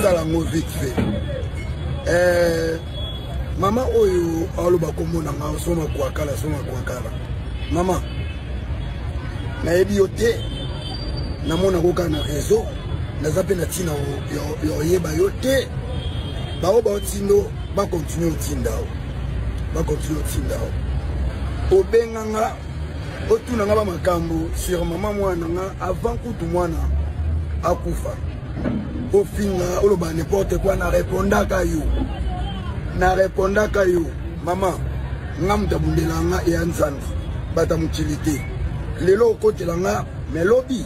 Nasala yango vite fait. Eh, mama oyo aloba kombo na nga osoma kwakala osoma kwakala. Mama, nayebi yo te, namonako kaka na réseau, naza mpe na ntina ya oyeba yo te. Baoyo baotindo bakontinue otinda o, bakontinue otinda o. Obenga nga otuna nga bamakambo sur mama mwana nga avant kutu mwana akufa ofinga oloba n'importe quoi na repondaka yo na repondaka yo mama nga moto abundela nga eya nzambe bata mokili te lelo okotela nga me lobi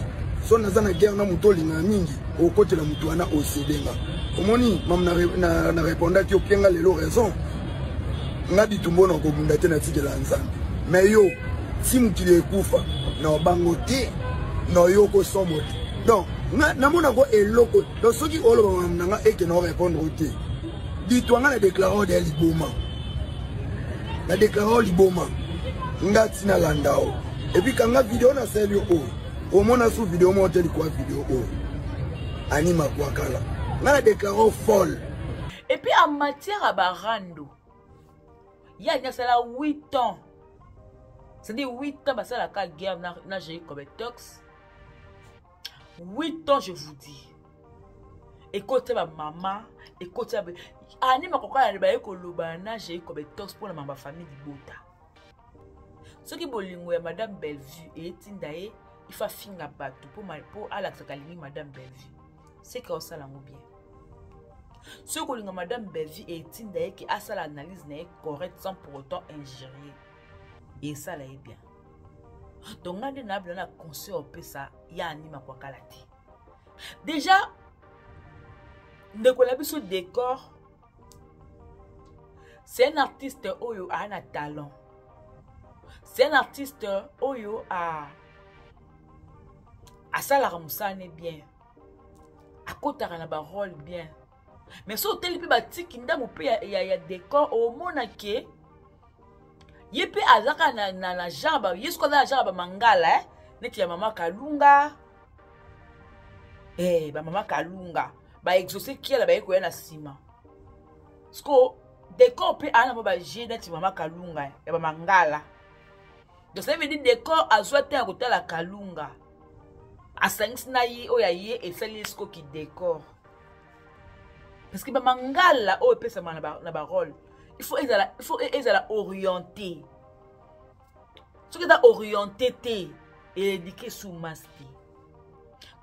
so naza na guerre na moto olingaka mingi okotela moto wana osede nga omoni mama na, na, na repondaki yo mpe nga lelo raison nga bitumba na kobunda te natikela nzambe me yo ti mokili ekufa na obango te na oyoko somo te donc namonako eloko donc soki oloba makambo na nga eke na orépondre te ditwa nga na déclare ode ya liboma na déclare o liboma nga ti nalanda o epuis kanga video nasali yo oyo omona su video moko te likwa video oyo anima kwakala nga na déclare o folle. Et puis en matière ya barando, ye alingi asala 8 ans, c'est-à-dire 8 ans basalaka guerre na, na Jacob Tox. 8 ans, je vous dis, ekoti ya bamama, ekoti ya ani makoka ya baye koloba na Jacob Tox mpona mama famille libota. Soki bolingo ya madame Bellevue etinda ye ifa finga bato mpo alakisaka alingi madame Bellevue, seke osala yango bien. Soki kolinga madame Bellevue etinda ye ke asala analyse na ye correct sans pour autant injurier, esala ye bien. Donc nga nde nabela na conseil opesa ya anima kwakala te. Déjà ndeko na biso décor, c'est un artiste oyo a na talent, c'est un artiste oyo a asalaka mosala ne bien, akotaka na barole bien. Mais so oteli mpe batiki ndambo mpe ya, ya, ya décor, omona ke ye mpe azaka na, na, na genre ye soki aza na genre bamangala eh? Neti ya mama Kalunga, eh, bamama Kalunga baexauce kiala baye koya na nsima. Siko décor mpe aa na mwa baje neti mama Kalunga ya bamangala. Donc ça veut dire décor azwa te ya kotala Kalunga, asangisi na ye oyo aye esali ye sikoki décor. Parce que bamangala oyo epesama na barole, il faut ezala, il faut ezala orienté. Soki eza orienté te, éduqué sous masque te.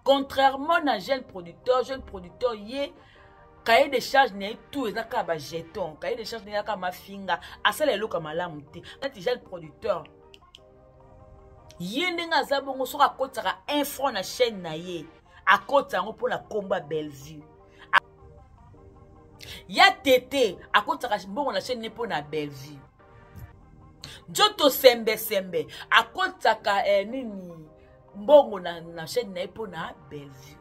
Contrairement na jeune producteur, jeune producteur ye cahier de charge na ye tout eza kaka bajeton, cahier de charge na ye kaka mafinga, asala eloko ya malamu te. Neti jeune producteur ye ndenge aza bongo, soki akotisaka un franc na chaîne na ye, akotisa yango mpona komba Bellevue. Ya tete akotisaka mbongo na chaîne ne mpona Bellevue. Nzoto sembesembe akotisaka eh, nini mbongo na, na chaîne na ye mpona Bellevue.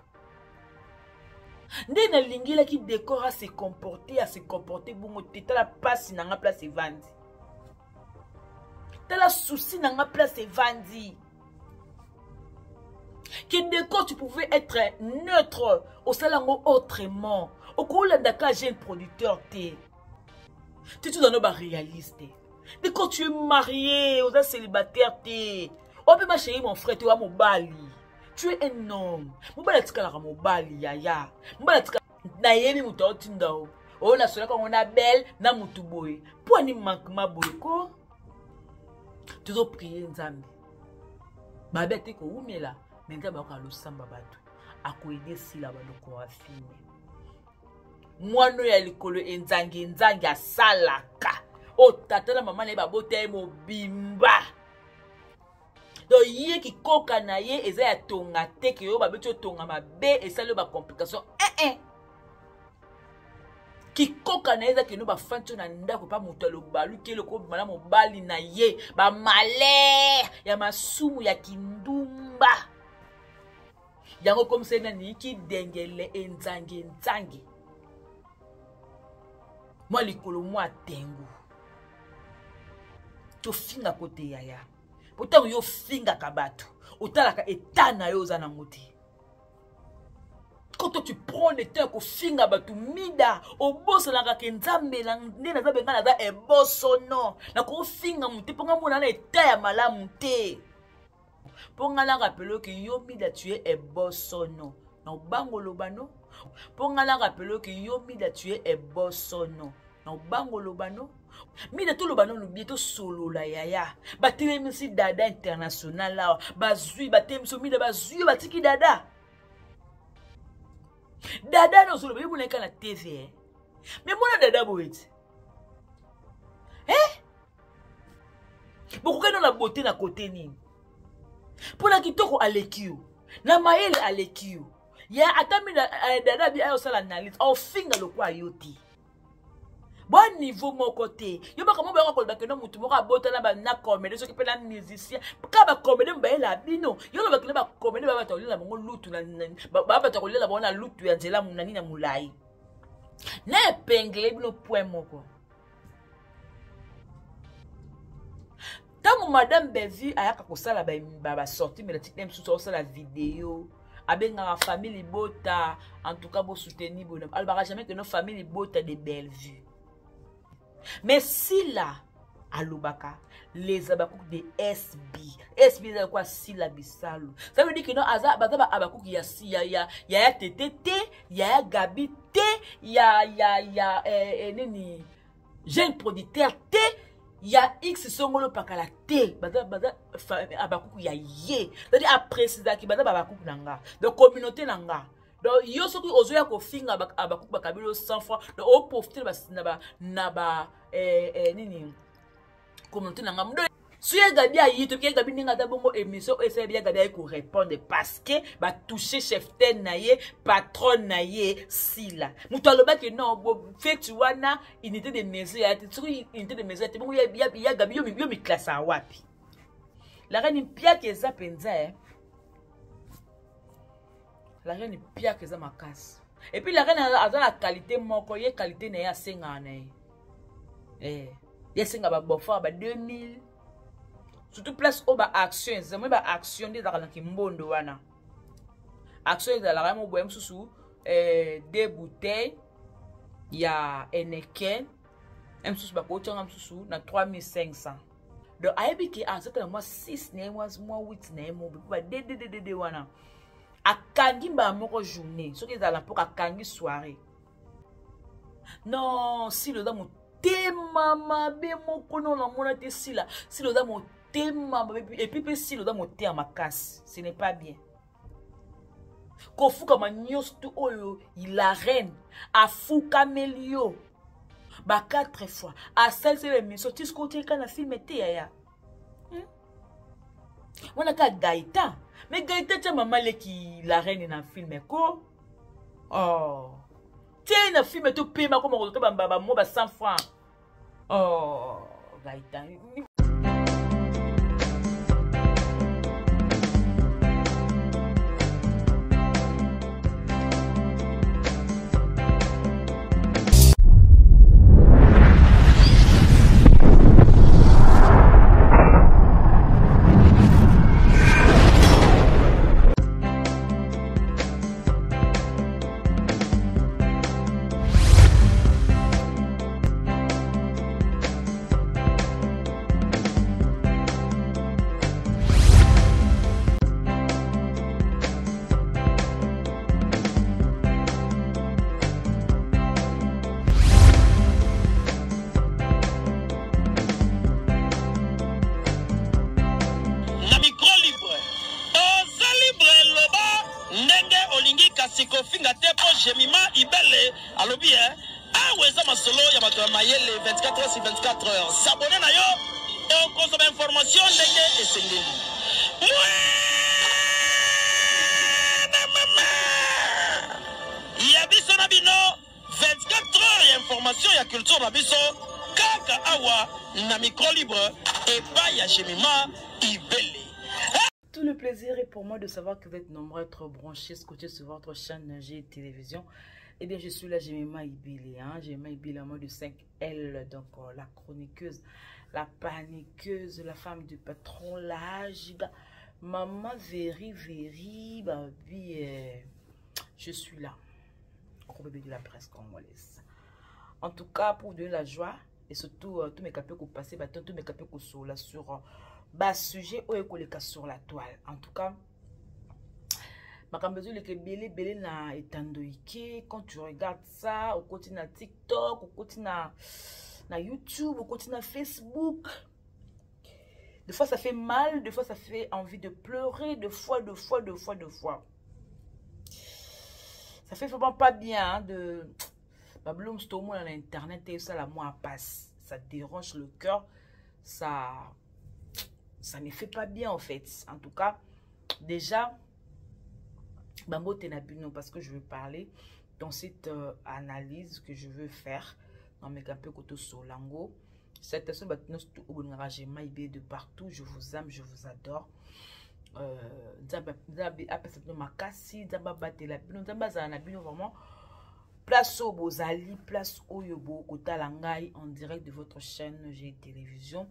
Nde nalingelaki décor ase comporte, ase comporte bongo te. Tala mpasi na nga place evandi, tala souci na nga place evandi. Que décor, tu pouvais être neutre, osala yango autrement, okolandaka jeune producteur te. Te tozano baréaliste. Décor, tu es marié, oza célibataire te. Oyo mpe ma chérie, mon frère te, oya mobali, tu es un homme. Mobali atikalaka mobali, yaya. Mobali atika nayebi moto aotinda o oyo nasolaka yango na belle na motu boye mpo ani manquement boye ko tozoprie Nzambe babe ate kowumela me Nzambe akoka losamba bato akoyede esila baloko ya filme. Mwana oyo ya likolo enzangi enzangi asalaka oyo tata na mama na ye babota ye mobimba. Donc ye kikoka na ye eza ya tonga te ke oyo babeti otonga mabe esali oyo bacomplication eh, eh. Kikoka na ye eza keno bafandi na ndako epa moto alobaluki eloko obima na mobali na ye bamalere ya masumu ya kindumba yango komisa ye nani kidengele enzange enzange mwa likolo mwa tengu tofinga kote yaya. Po ntango yo ofingaka bato, otalaka eta na yo oza nango te. Quand toi tu prends le temps kofinga bato mida obosanaka ke nzambe nde naza benga naza ebosono nakofinga mote mpo nga mona na eta ya malamu te mpo nga na rapele ke yo mida tu es ebosono na obango oloba no mpo nga na rapele ke yo mida tu es ebosono na obango oloba no mida toloba nanu bie tosolola yaya batelemisi dada international awa bazwi batelemisi mida bazwi yo batiki dada dada na ozoloba ye monaka na tv eh? me mona dada boye ti eh? bokokani na bote na kote nini mpo na kitoko aleki yo na mayele aleki yo ya ata mina eh, dada bi ayosala analyse ofinga lokwa yo te bo niveau moko te yo makambo boyaka koloba keno motu moko abota na na comédie soki mpe na musicien kaka bacomédie bayela bino yo loba keno bacomédie baya bato kolela bango lutu baya bato kolela bango na lutu ya nzela nani na molai na epengle bino point moko ntango madame bellevue ayaka kosala basortie médiatique na mosusu akosala video abengaka famille libota en tout cas bosoutenir boye alobaka jamais que no famille libota de bellevue mais sila alobaka les abakuki de sb sb eza lokola sila bisalu ça veut dire que no aza baza ba abakuki ya ya ya ya ya tete te ya ya gabi te ya ya ya eh, eh, nini jeune producteur te ya x songolo pakala te baza baza abakuku ya ye c'est-à-dire aprécisaki baza babakuku na nga donc communauté na nga donc yo soki ozoya kofinga abakuku bakabeli yo 100 francs donc oprofite na ba na ba eh, eh, nini communauté na nga soki ya gabi aye toki ya gabi ndenge aza bongo émission oyo esali ya gabi aye korépondre parce que batouche cheftaine na ye patronne na ye sila moto alobaki non feti wana unité de mesure ya te soki unité de mesure ya te bongo ya gabi yo miklasa wapi la reine mpiaka eza mpenza e la reine mpiaka eza makasi epuis la reine aza na qualité moko ye qualité na ye asengaka na ye eh ye asenga ba bofort ba 2000 surtout place oyo ba action eza moi ba action nde ezalaka na kimbondo wana action ezalaka ya moboya mosusu eh, deux bouteilles ya eneken ya mosusu bakotianga mosusu na 3500 donc ayebi ke azata na mwa 6 na ye mwa 8 na ye mobe mpo ba dddd wana akangi mbala moko journée soki ezala mpoka akangi soirée non sila oza motema mabe moko no namona te sila sila oza motema mabe epuis mpe sila oza motema makasi ce n'est pas bien kofukama nyonso tu oyo la reine afukameli yo ba quatre fois asalisi yo émission ti soki otiaka na filme te yaya hmm? wana kaka gaëtan mais gaëtan tia mama leki la reine na filme ko oh tie na filme topema koma kozoka bamo ba 100 francs oh gaëtan Na micro libre oza libre loba ndenge olingi kasi kofinga te po Jemima Ibele alobi eh awa eza masolo ya bato ya mayele 24 heures sur 24 heures s'abonner na yo okozwa ba information ndenge esengeli Mwana mama ya biso na bino 24 heures ya information ya culture na biso kaka awa na micro libre epai ya Jemima Ibele. Tout le plaisir est pour moi de savoir que vous êtes nombreux à être branchés, scotchés sur votre chaîne G Télévision. Eh bien, je suis là, Jemima Ibele, hein, Jemima Ibele, à moins de 5L, donc euh, la chroniqueuse, la paniqueuse, la femme du patron, la giga, maman Véri, Véri, bah, euh, Je suis là. Gros bébé de la presse congolaise. En tout cas, pour vous donner la joie et surtout, tous mes capés passer, bah, tous mes capés là sur bah, sujet ou ekoleka sur la toile. En tout cas, makambo ezoleka ebele ebele na etando ike. Quand tu regardes ça, okoti na TikTok, okoti na YouTube, okoti na Facebook, des fois ça fait mal, des fois ça fait envie de pleurer, deux fois, deux fois, deux fois, deux fois ça fait vraiment pas bien, hein, de bablom tomona na internet et ça la moi passe, ça dérange le cœur, ça ne fait pas bien en fait. En tout cas, déjà bambote na bino, parce que je veux parler dans cette analyse que je veux faire dans mes un peu koto solango. Cette personne bato nyonso obolingaka Jema Ibe de partout, je vous aime, je vous adore. Nzambe apesa bino makasi, Nzambe abatela bino, Nzambe azala na bino vraiment place oyo bozali, place oyo bokotala ngai en direct de votre chaîne G Télévision.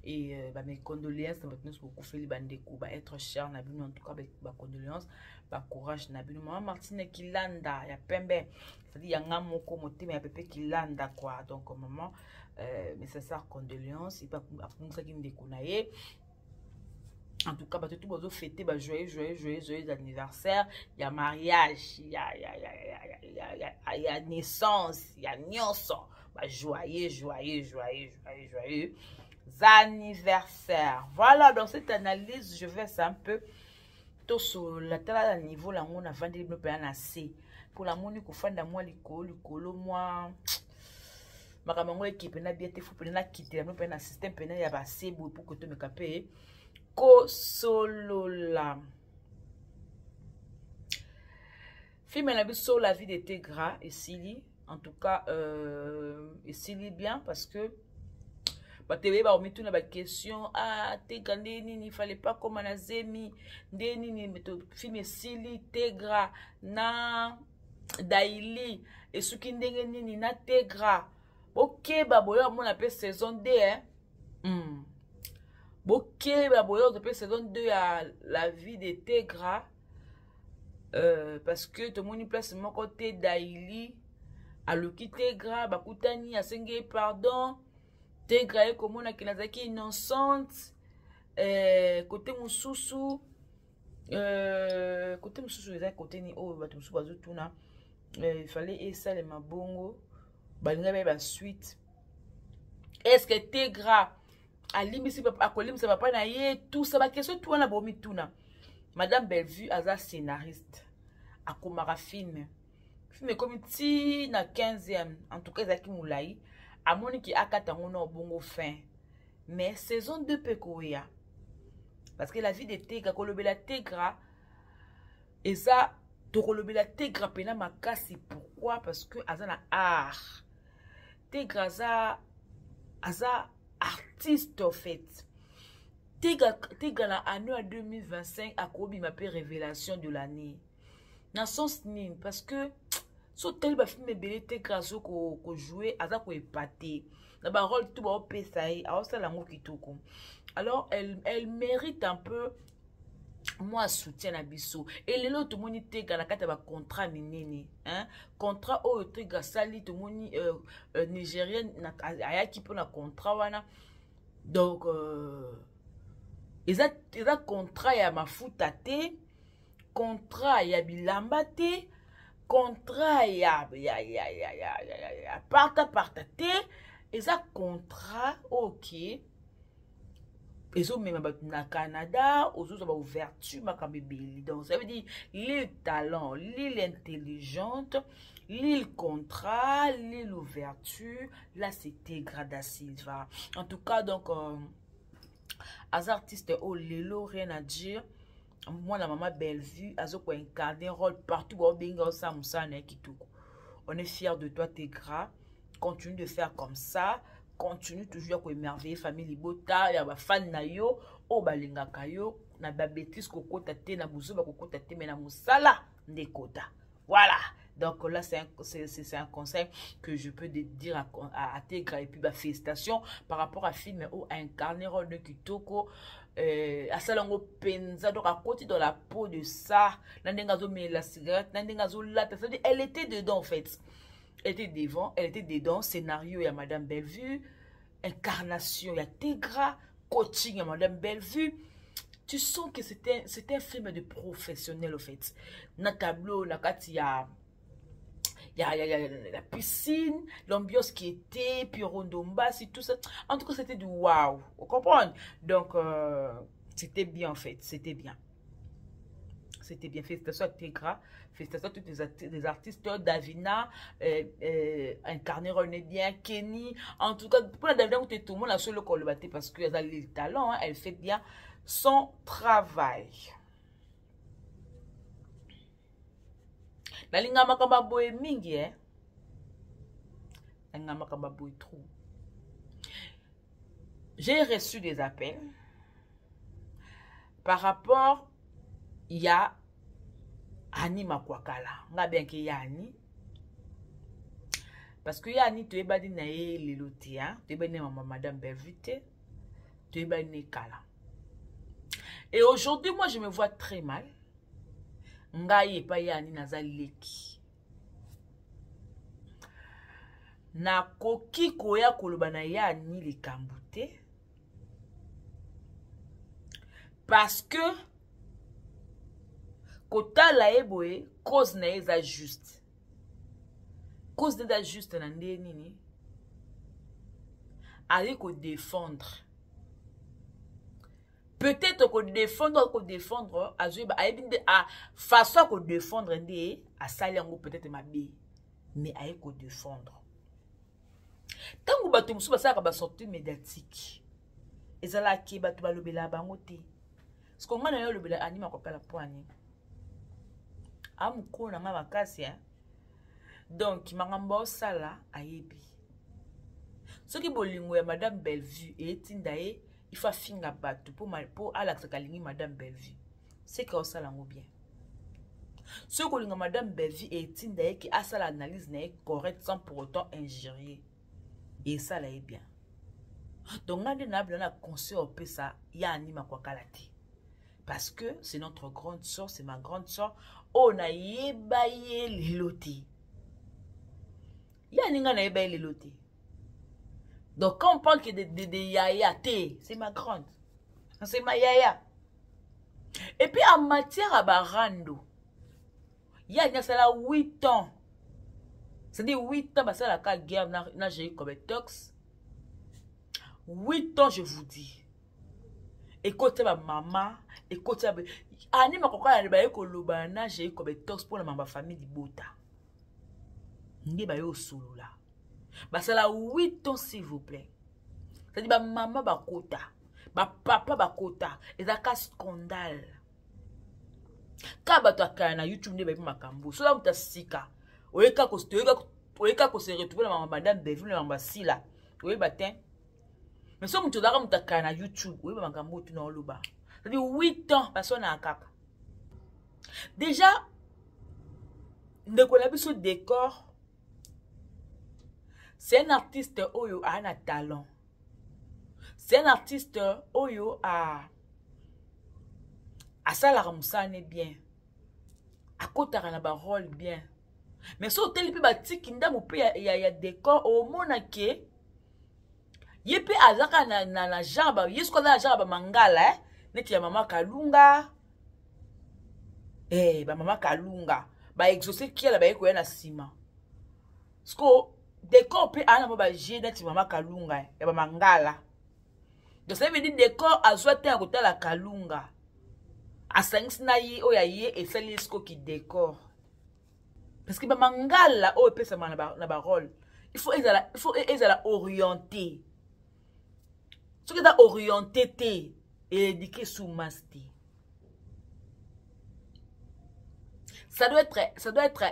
Et bah, mes condoléances na bato nyonso bokufeli bandeko, ba être cher na bino. En tout cas, ba condoléances, ba courage na bino. Mama Martine Kilanda ya pembe, c'est-à-dire ya nga moko motema ya pepe Kilanda quoi. Donc maman, mes sincères condoléances. Apungisaki ndeko na ye. En tout cas, bato tout bazo fêter ba joyeux joyeux joyeux joyeux anniversaire, ya mariage, ya naissance, ya nyonso, ba joyeux joyeux joyeux joyeux joyeux anniversaire. Voilà, dans cette analyse, je vais un peu tosolola. Tala na niveau lango navandeli bino mpena na se mpo namoni kofanda mwa likolo likolo, mwa makambo yango eke mpena bien te. Fu mpena nakitela bino mpena na système mpena ya base boye mpo kotomeka mpe kosolola. Film na biso La vie de Tegra esili. En tout cas, esili bien, parce que bato ebeye bakomituna baquestion: ah, Tegra nde nini, fallait pas koma na zemi nde nini? Film esili, Tegra na Daili esuki ndenge nini na Tegra? Bokeba boyo amona mpe saison 2, eh? Bokeba boyo mpe saison 2 ya La vie de Tegra, parce que tomoni place moko te. Daili aluki Tegra, bakutani, asengi ye pardon. Tegra ye komonaki nazalaki innocente. Kote mosusu, kote mosusu eza kote ni oyo bato mosusu bazotuna, fallait esalema bongo, balingai bayeba suite. Est ce que Tegra alimbisi, akolimbisa papa na ye? Tout ça, baquestion tu wana bomituna. Madame Bellevue aza scénariste, akomaka film. Film ekomi ti na 15e. En tout cas, ezalaki molai, amoniki akata yango na bongo fin, mais saison 2 mpe koya, parce que La vie de Tegra, kolobela Tegra eza, tokolobela Tegra mpena makasi. Pourquoi? Parce que aza na art. Tegra aza artiste en fait. Tegra, Tegra na année ya 2025 akobima mpe révélation de l'année. Na sens nini? Parce que so otali bafilm ebele, Tegra azo kojouer, aza koépater na barole tout baopesa ye, aosala yango kitoko. Alors elle mérite un peu mwa soutien na biso. Elelo tomoni Tega na kati ya bacontrat minene, hein? Contrat oyo Tega asali, tomoni nigérienne ayaki mpona contrat wana. Donc eza contrat ya mafuta te, contrat ya bilamba te, contrat ya parta parta te. Eza contrat ok ezomema bato na Canada, ozozwa baouverture, makambo ebele. Donc ça veut dire l'île talent, l'île intelligente, l'île contrat, l'île ouverture, là c'est Tegra da Silva. En tout cas, donc aza artiste oyo lelo, rien à dire. Mwana mama Bellevue azokoincarne rôle partout baobenga, osala mosala na ye kitoko. On est fier de toi, Tegra. Continue de faire comme ça, continue toujours ya koémerveiller famille libota ya bafani na yo oyo balingaka yo. Na babétise kokota te, na buzoba kokota te, mais na mosala nde kota. Voilà. Donc là, c'est un, c'est, un conseil que je peux dire à, à, à Tegra. Et puis, bah, félicitations par rapport à film ou incarné rôle de Kitoko. Euh, asala yango mpenza donc akoti dans la peau de ça na ndenge azomela cigarette na ndenge azolata c'est à dire elle était dedans en fait elle était devant elle était dedans scénario ya madame Bellevue incarnation ya Tegra coaching ya madame Bellevue tu sens que c'était c'était un film de professionnel au fait na tableau na kati ya ya, ya, ya, la piscine, l'ambiance qui était, puis Rondombasi, tout ça. En tout cas, c'était du waouh. Vous comprenez? Donc, euh, c'était bien en fait. C'était bien. C'était bien. Félicitations à Tegra. Félicitations à tous les, les artistes. Davina, euh, euh, incarné René bien, Kenny. En tout cas, pour la Davina, tout le monde a seul le parce qu'elle a le talent. Hein, elle fait bien son travail. Nalinga makambo ya boye mingi eh? Nalinga makambo ya boye trop. J'ai reçu des appels par rapport ya Annie Makwakala. Nga bien ke ya Annie. Parce que ya Annie toyebani na ye lelo te, hein? Toyebani na mama Madame Bellevue te. Toyebani na kala. Et aujourd'hui, moi, je me vois très mal. Ngai epai ya Annie naza leki. Nakoki koya koloba na ya Annie likambo te. Parce que kotala ye boye cause na ye eza juste. Cause na ye eza juste na nde nini? Aye kodefendre. Peut-être kodefendre kodefendre azwi ayebi nde a façon ya kodefendre nde asali yango peut-être mabe mais aye kodefendre. Ntango bato mosusu basalaka basortie médiatique ezalaki bato balobelaka bango te. Parce que ngai na yo olobela Annie Makwakala mpo ani amokolo na ngai makasi hein? Donc makambo osala ayebi. Soki bolingo ya Madame Bellevue etinda ye il faut afinga bato po po alakisaka alingi Madame Bellevue. C'est que osala yango bien. Soki kolinga Madame Bellevue etinda ye ke asala analyse na ye correcte sans pour autant injurier. Esala ye bien. Donc nga nde nabela na conseil opesa ya Annie Makwakala te. Parce que c'est notre grande sœur, c'est ma grande sœur. Oh na yeba ye lelo te. Ya Annie nga na yeba ye lelo te. Donc quand on parle que de yaya te, c'est ma grande. C'est ma yaya. Et puis en matière à barando, ya Annie asala 8 ans. C'est-à-dire 8 ans basala ka guerre na, na Jésus comme tox. 8 ans je vous dis. Ekoti ba mama, ekoti ba Annie Makwakala ba koloba na Jésus comme tox pour la mama famille libota. Nde ba yo solola. Basala 8 ans s'il vous plaît. C'est-à-dire ba mama bakota, ba papa bakota, ezaka scandale. Ka bato akaya na YouTube nde bayebi makambo. Sola muta sika. Oyeka ko oyeka ko se retrouver na mama Madame Bellevue na mama Sila. Oyeba te. Mais so mutu ozalaka mutu akaya na YouTube, oyeba makambo oyo tuna oloba. C'est-à-dire 8 ans basona kaka. Déjà ndeko na biso décor c'est un artiste oyo a na talent. C'est un artiste oyo a asalaka mosala ne bien. Akotaka na ba rôle bien. Mais so oteli pe batiki ndambo pe ya, ya, ya décor omona ke ye pe azaka na, na, na genre ba, ye siko aza na genre ba mangala eh? Neti ya mama Kalunga. Eh, ba mama Kalunga ba exaucé kiala ba ye koya na nsima. Siko décor pe ana mo ba jeu neti mama Kalunga ya ba mangala. Donc ça veut dire décor azwa te ya kotala Kalunga. Asangisi na ye oyo ye esali siko ki décor. Parce que ba mangala oyo epesama na ba, na ba rôle, il faut ezala, il faut ezala orienté. Soki eza orienté te, éduqué sous masse te. Ça doit être, ça doit être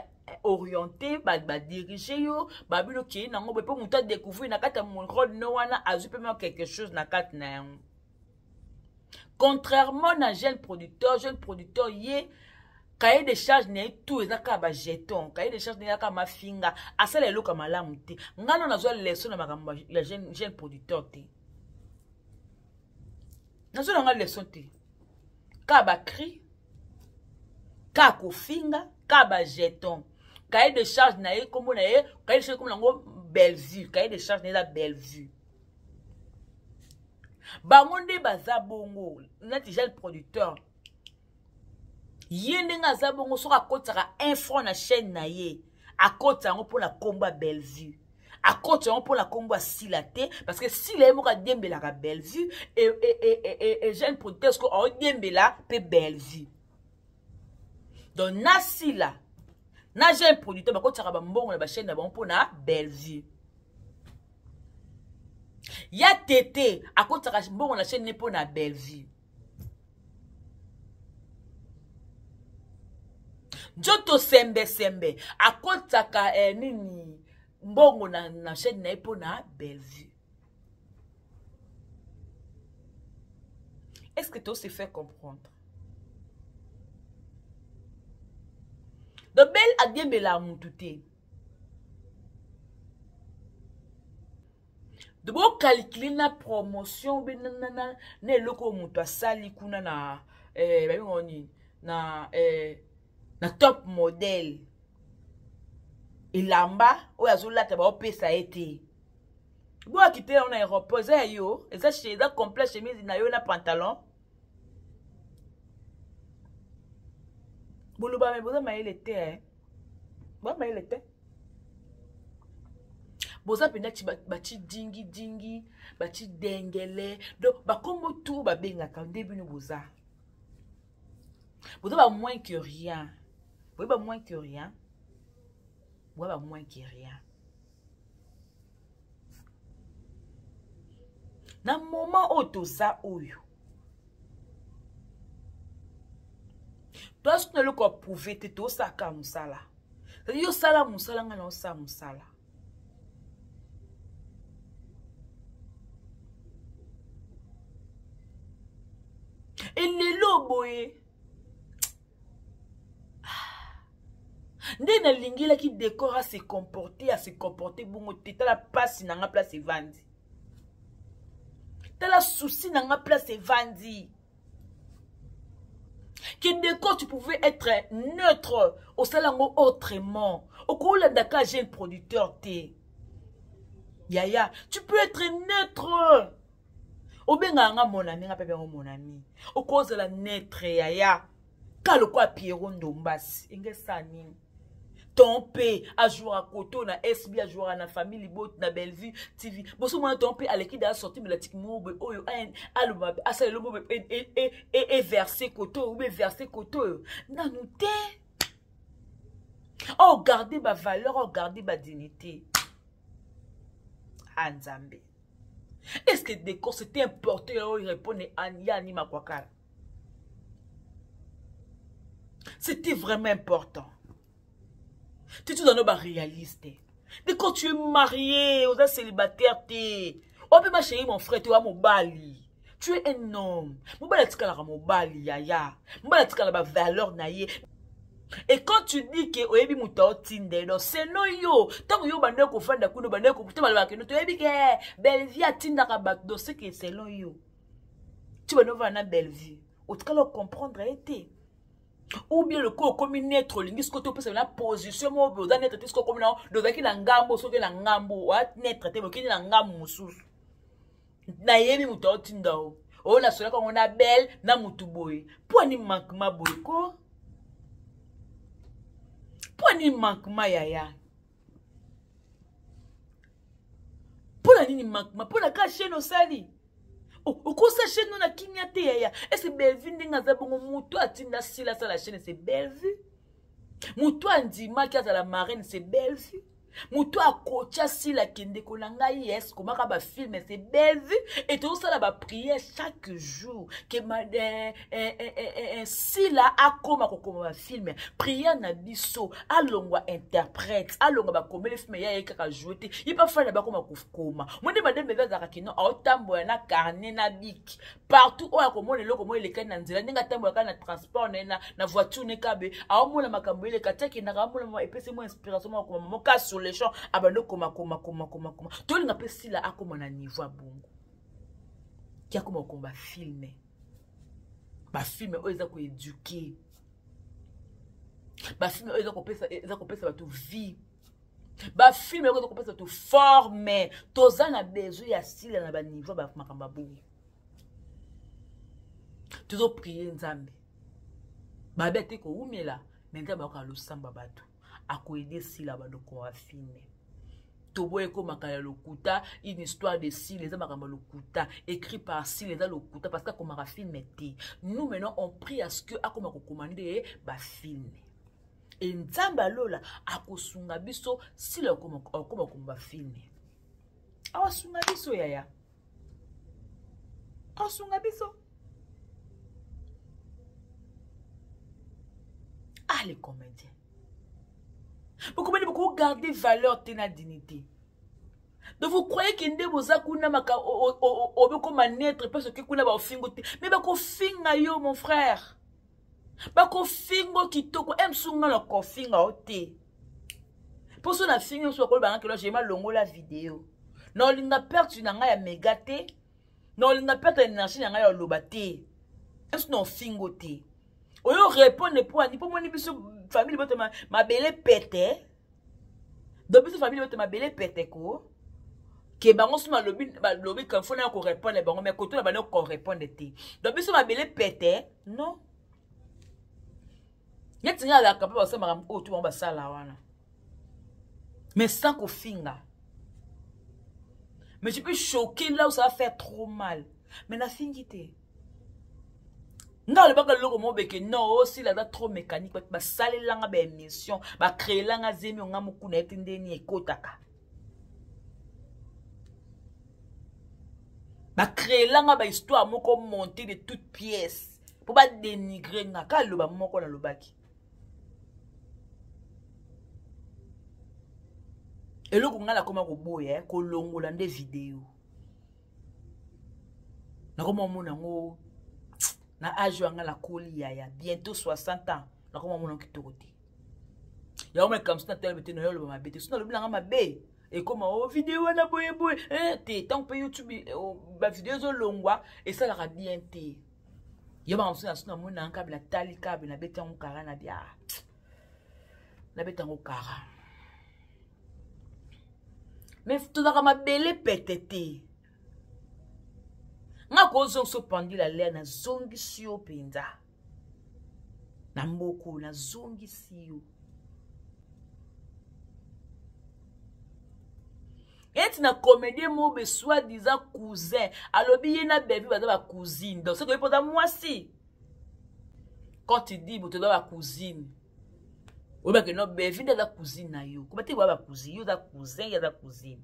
orienté, ba, ba diriger yo, ba bino ki nango pe mutu a découvrir na kati ya rôle no wana azui pe quelque chose na kati na yango. Contrairement na jeune producteur, jeune producteur ye Cahier de charge na ye tout eza kaka ba jeton. Cahier de charge na ye kaka mafinga. Asala eloko ya malamu te. Nga no nazwa leçon na makambo ya jeune, jeune producteur te. Nazwa na nga leçon te. Kaka ba cri, kaka kofinga, kaka ba jeton. Cahier de charge na ye kombo na ye, cahier de charge kombo nango Bellevue, cahier de charge na ye eza Bellevue. Bango nde baza bongo, nati jeune producteur. Ye ndenge aza bongo soki akotisaka un franc na chaîne na ye, akotisa yango mpona kombo ya Bellevue, akotisa yango mpona kombo ya Sila te, parce que Sila ye moko adiembelaka Bellevue et jeune producteur siko aodiembela pe Bellevue. Donc na Sila na jeune producteur bakotisaka ba mbongo na ba chaîne na bango mpona Bellevue. Ya Tete akotisaka mbongo na chaîne ne mpona Bellevue. Nzoto sembe sembe akotisaka nini mbongo na chaîne na ye mpona Bellevue. Est-ce que tu se fait comprendre? Donc Belle adiembela mutu te. De bo calculer na promotion be na na na na eloko mutu asali kuna na ba bengo nini na na top modèle elamba oyo azolata ba opesa ye te. Bo akite na aéroport eza ya yo, eza chez, eza complet chemise na yo na pantalon. Boloba me boza mayele te, hein. Boza mayele te. Boza mpenza ti bati dingi dingi, bati dengele. Donc bakombo tout babengaka nde bino boza. Boza ba moins que rien. Boza ba moins que rien. Boza ba moins que rien. Na moment oyo toza oyo, toza soki na eloko ya prouver te, tosaka mosala. C'est-à-dire, yo sala mosala, nga na osala mosala. Et lelo boye, nde nalingelaki décor a se comporter, a se comporter bongo te. Tala pasi na nga place evandi, tala souci na nga place evandi. Que décor, tu pouvais être neutre au salango autrement. Okolanda ka jeune producteur te. Yaya, tu peux être neutre. Obenga nga mon ami, nga pe benga mon ami. Okozala neutre yaya. Ka lokwa Pierrot Ndombasi, enge sa nini? Ton P a joué à Koto na SB, a joué na famille Libot na Bellevue TV. Boso mwana ton P aleki da sorti de la tik mobe oyo a le ma a sa le mobe et versé Koto ou be versé Koto. Nanu te. Oh garder ba valeur, oh garder ba dignité. Ah Nzambe. Est-ce que décor c'était important oh il répond à Yani Makwakala. C'était vraiment important. Tu es tout dans nos réaliste. Mais quand tu es marié, aux célibataire, t'es. Oh, mais ma chérie, mon frère, tu es mon bali. Tu es un homme. Mon bali, tu es mon bali, yaya. Mon bali, tu as la valeur, naye. Et quand tu dis que oyebi moto aotinde, donc c'est no yo. Tant que yo bande ko fanda kuno bande ko to balobaka no, toyebi ke Bellevue atindaka bato, donc c'est que c'est no yo. Tu vas nous voir na Bellevue. Otikala comprendre été. Ou bien le ko komi neutre olingi siko to pesa na position mo oza neutre te siko komi na dozaki na ngambo soki na ngambo wa neutre te bokini na ngambo mosusu. Nayebi moto aotinda o. Oyo nasolaka yango na belle na motu boye. Mpo ani manquement boye ko? Mpo ani manquement yaya? Mpo na nini manquement? Mpo na ka chaîne osali? Okosa chaîne na kimia te yaya. Est-ce que Bellevue ndenge aza bongo moto atinda sila sala chaîne c'est Bellevue? Moto andimaki azala marraine c'est Bellevue? Moto akotya sila kendeko na ngai yes komaka bafilme se bellevue et tozosala baprière chaque jour ke eh, eh, eh, eh, sila akoma kokoma bafilme. Prière na biso alongwa interprète, alongwa bakomeli filme ya ye kaka joue te, ye mpe afanda bakoma kokoma. Mo nde madame Bellevue azalaka kino aotambola na carnet na bic partout oyo akomona eloko moko elekani na nzela, ndenge atambolaka na transport na ye na voiture ne kabe aomona makambo eleka ti akendaka aomona, epesi mo inspiration moko akoma moka sur le champ, abandi okoma koma koma koma koma. Tolinga mpe sila akoma na niveau ya bongo, ki akoma kokoma bafilme, bafilme oyo eza koéduquer, bafilme oyo eza kopesa bato vie, bafilme oyo eza kopesa bato forme. Toza na besoin ya sila na baniveau ya makambo ya bongo. Tozoprie Nzambe babe te kowumela me Nzambe akoka losamba bato akoede sila bandoko ya filme. Toboya ekomaka ya lokuta. Une histoire de sile eza makambo ya lokuta, écrit par sile eza lokuta parce que akomaka filme te. Nous maintenant, on prie à ce que akoma kokoma nde bafilme e Nzambe alola akosunga biso. Sila akoma kokoma bafilme, awasunga biso yaya, asunga biso. Ah, les comédiens, bokomani bokogarder valeur te na dignité. Donc vous croyez que nde boza kuna maka obekoma neutre mpe soki kuna baofingo te, mais bakofinga yo, mon frère, bakofingo kitoko. Mosu nga na kofinga yo te, mpo so nafingi mosu bakolobanga kelo jema longola video. Na olinga perte na ngai ya mega te, na olinga perte ya énergie na ngai ya oloba te. Mosu na ofingo te, oyo répondre mpo ani mpo moni biso famille bote mabele pete. Donc biso famille bote mabele pete ko ke bango so balobi balobi kamfo na korépondre bango, mais koto na bango korépondre te. Donc biso mabele pete non neti ngai alaka mpe basala makambo oyo to bango basala wana, mais sans kofinga. Mais je peux choquer là où ça va faire trop mal, mais nafingi te. Nga alobaka eloko moko beke non, osila aza trop mécanique. Bato basalelanga baémission, bacréelanga zemi onga mokuna ye te ndeni ekotaka, bacréelanga bahistoire moko monté de toute pièce mpo badénigre nga. Ka aloba moko nalobaki eloko ngai nakoma koboya kolongola nde video. Nakoma omona yango na age oyo nga nakoli yaya, bientôt 60 ans, nakoma omona kitoko te. Yango makambo so natala te, nayo oloba mabe te. So nalobi nanga mabe, ekoma o video wana boye boye te. Ntango mpe YouTube bavideo ezolongwa, esalaka bien te. Yo makambo so naso namoni nanga kabe natali kabe nabeti yango kara na bia nabeti yango kara. Mais tozalaka mabele pete te. Nga kozongisa opandila lere, nazongisi yo mpenza na mboko, nazongisi yo eti na comédien mobe soit disant cousin. Alobi ye na Bevi baza bacousine. Donc soki oyebi mpoza mwasi, quand tu dis boto oza bacousine, oyebake no Bevi nde aza cousine na yo. Koba te boya bacousine, yo oza cousin, ye aza cousine.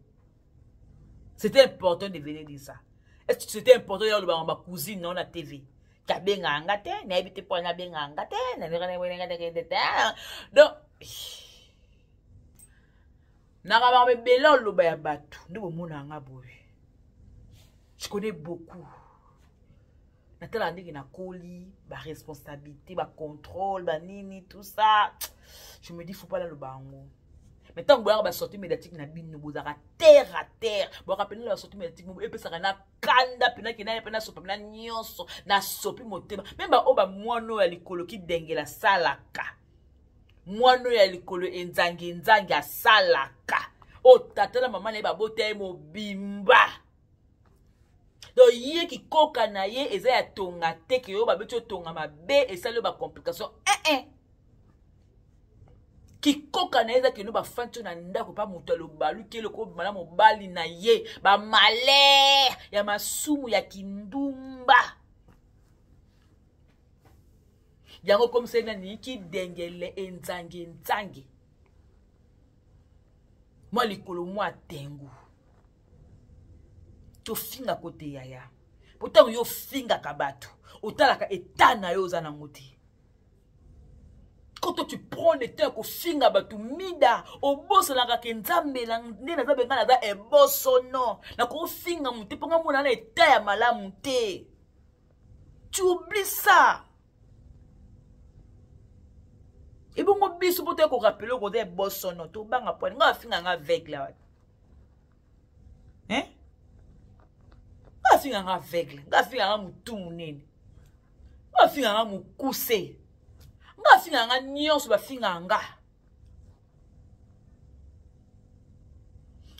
C'était important de venir dire ça? Est-ce que c'était important ya olobaka bacousine nao na TV? Kabengaka nga te, nayebi te mpo nabengaka nga te. Donc nakabaka ebele oloba ya bato nde bomona nga boye. Je connais beaucoup, natala ndenge nakoli, baresponsabilité, bacontrôle, banini, tout ça. Je me dis, faut pas naloba yango. Mais ntango boyaka basortie médiatique na bino, bozalaka terre à terre. Boyaka pena na basortie médiatique epesaka na kanda mpena kenda mpe nasopa mpena nyonso, nasopi motema. Meme baoyo bamwana oyo ya likolo kidengela asalaka, mwana oyo ya likolo enzange enzange asalaka, oyo tata na mama na ye babota ye mobimba. Donc ye kikoka na ye eza ya tonga te ke oyo babeti otonga mabe esali oyo bacomplication eh, eh. Kikoka na ye eza keno bafandi na ndako mpa moto alobaluki eloko obima na mobali na ye, bamalere ya masumu ya kindumba. Yango komiseli nani kidengele enzange nzange. Mwa likolo mwa tengu. Tofinga kote yaya. Po ntango yo ofingaka bato, otalaka etat na yo oza nango te. Quand toi tu prends le temps ya kofinga bato mida, obosanaka ke Nzambe na nde naza benga naza ebosono. Nakofinga moto te mpo nga mona na etat ya malamu te. Tu oublies ça. Ebongo biso mpo toya korapele okoza ebosono, tobanga pwani. Nga afinga nga aveugle wapi? Hein? Nga afinga nga aveugle, nga afinga nga mutu munene. Nga afinga nga mokuse. Nga afinga nga nyonso bafinga nga.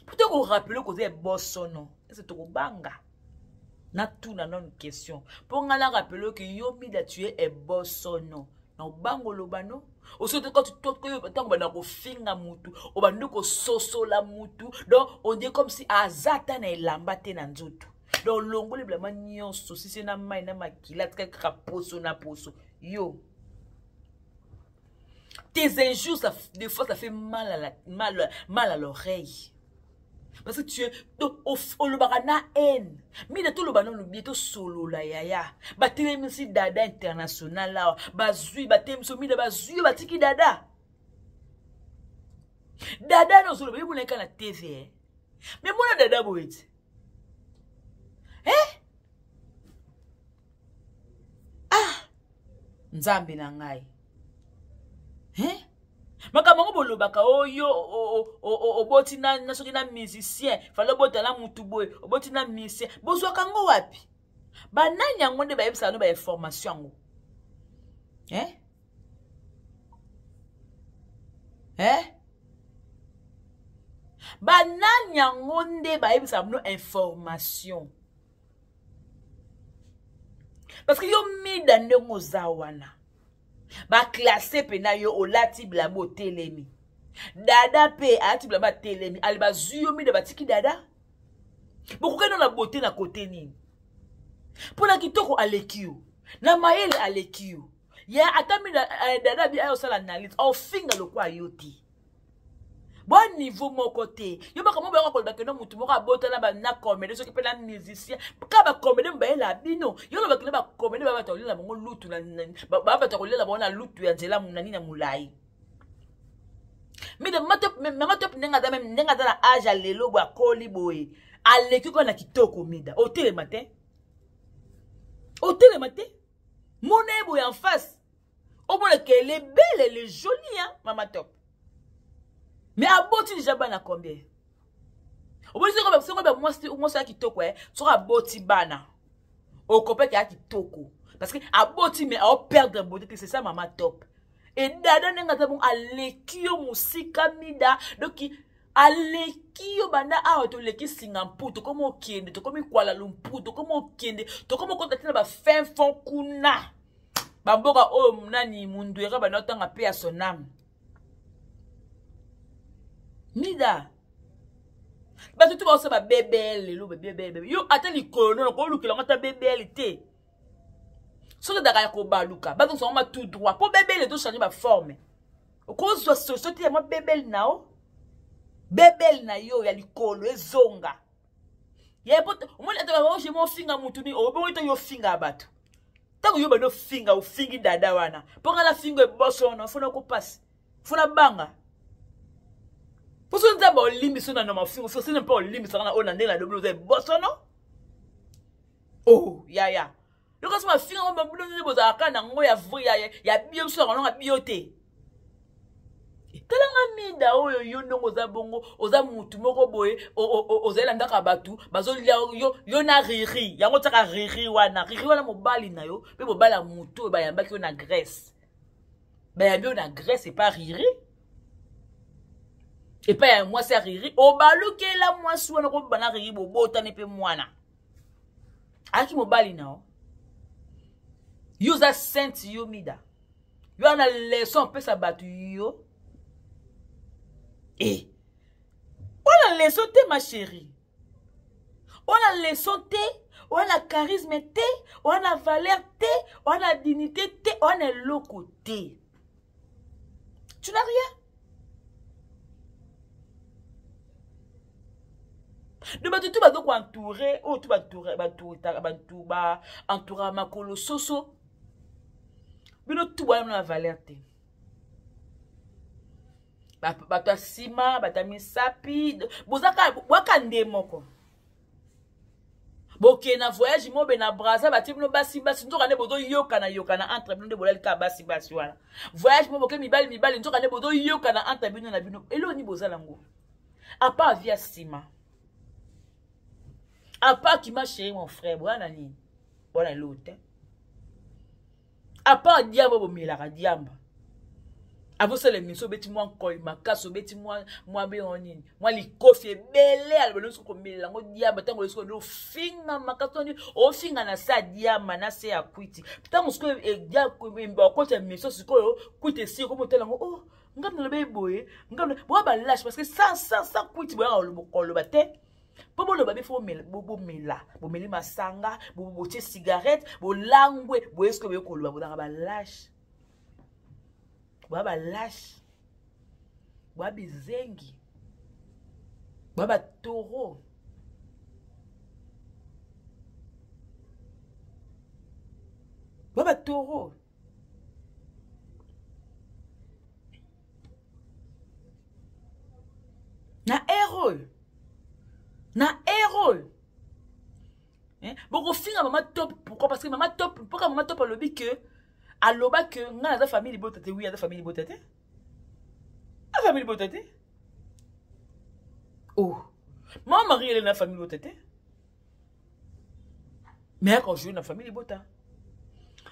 Mpo toya korapele okoza ebosono, ese tokobanga. Natuna nanu question mpo ngai na rapele ke yo mida tu es ebosono na obanga oloba no osoki ntango banda kofinga mutu obandi kososola mutu donc on dirait comme si aza ata na elamba te na nzoto donc olongoli bilamba nyonso sisi na mai na makila atikali kaka poso na poso yo tes injures ça, des fois ça fait mal à la, mal, mal à l'oreille parce que tu es donc olobaka na haine mina toloba nanu bien tosolola yaya batelemisi dada international awa bazwi batelemisi mida bazwi yo batiki dada dada na ozoloba yo monaka na tv eh? me mona dada boye ti eh? ah nzambe na ngai eh? Makambo yango bolobaka oyo oboti na soki na musicien fale obota na mutu boye oboti na musicien bozwaka yango wapi banani yango nde bayebisaka no bainformation yango eh? Eh? Banani yango nde bayebisaka bino information parce que yo mida ndenge oza wana baklasse mpena yo olati bilamba otelemi dada mpe alati bilamba atelemi ale bazwi yo mida batiki dada bokokani na bote na kote nini mpo na kitoko aleki yo na mayele aleki yo ya ata mida eh, dada bi ayosala analyse ofinga lokwa yo te bo niveau moko te yo makambo bayaka koloba keno motu moko abota na na comédie soki mpe na musicien kaka bacomédie bayela bino yo loba keno bacomédie baya bato kolela bango lutu baya bato kolela bango na lutu ya nzela nani na molai mais mama top ndenge aza meme ndenge aza na age ya lelo boye akoli boye aleki kaka na kitoko mida otelema te otelema te mona ye boye en face omona ke elle est belle elle est jolie hein mama top mais aboti déjà bana combien omoni soko soko ba mwasi mwasi ya kitoko eh soko aboti bana okopeke ya kitoko parce que aboti mais ao perdre beauté te c'est ça mama top et dada ndenge aza bongo aleki yo mosika mida donc aleki yo banda awa toleki singa mpu tokomi okende tokomi kuala lumpur tokomi okende tokomi okota te na bafin fond kuna bamboka oyo nani munduera banda otanga mpe ya son ame mida bato tu baosala babebele lelo babebele yo ata likolo nono kolukela yango ata bebele te soki ezalaka ya kobaluka bazongisa yango ma tout droit mpo bebele tochange baforme okozwa solution te ya mwa bebele na yo bebele na yo ya likolo ezonga ye po omoni ata baoje mo ofinga mutu ni obongo to yo ofinga bato ntango yo bandi ofinga ofingi dada wana mpo ngai nafinga eboso wana fona kopasi fona banga mpo so nzambe olimbisi na mafingo so sene mpe olimbisaka na oyo na ndenge na lobi oza ebosono oh yaya yoka so mafinga ngo bino nde bozalaka na ngo ya vrai ya bio biso yango nanga bio te tala nga mida oyo yo ndongo oza bongo oza mutu moko boye ozali na ndako ya bato bazolia yo, yo na riri yango otiaka riri wana riri wana mobali na yo mpe mobali ya motu oyo bayambaki yo na grèce bayambi yo na grèce epa riri epai ya mwasi ya riri obalukela mwasi wana kobana riri bobotani mpe mwana ayaki mobali na yo yo oza sainte yo mida yo wana leçon opesa bato yo e wana leçon te ma chérie wana leçon te wana charisme te wana valeur te wana dignité te wana eloko te tu n'as rien. Donc bato tu bazo koentoure oyo tu baentoura makolo soso bino tu bwana na valeur te. Bato ya nsima, bato ya misapi, bozaka bwaka nde moko. Bokende na voyage mobe na Brazza, batie bino basi basi, nzoka nde bozoyokana yokana entre bino, nde bolali kaka basi basi wana. Voyage mo boke mibali mibali, nzoka nde bozoyokana entre bino na bino. Eloko nini bozala ngo? À part via nsima, à part kima chéri mon frère, bwana nini? Bwana eloko te. À part diamba bomelaka diamba. Avosala émission obeti mwa nkoi makasi, obeti mwa bengo nini, mwa likofi ebele, aloba soki komelela yango diamba. Ntango soki olobi ofinga makasi, nini ofinga na se ya diamba na se ya kwiti. Ntango sikoyo bakota émission sikoyo kwiti esili komotala yango, oh ngambo naloba boye, ngambo boya balâche, parce que sans kwiti boyaka koloba te. Mpo boloba bifo bomela, bomeli masanga, botie cigarette, bolangwe boye, sikoyo boye koloba, bozalaka balâche, boya balâche, boya bizengi, boya batoro. Boya batoro. Na ere oyo, na ere oyo bokofinga mama top. Pourquoi? Parce que mama top, mpoka mama top alobi ke, aloba ke ngai naza famille libota te. Oui, aza famille libota te, a famille libota te. Oh, mama Marie Helene na famille libota te, mais akojoue na famille libota.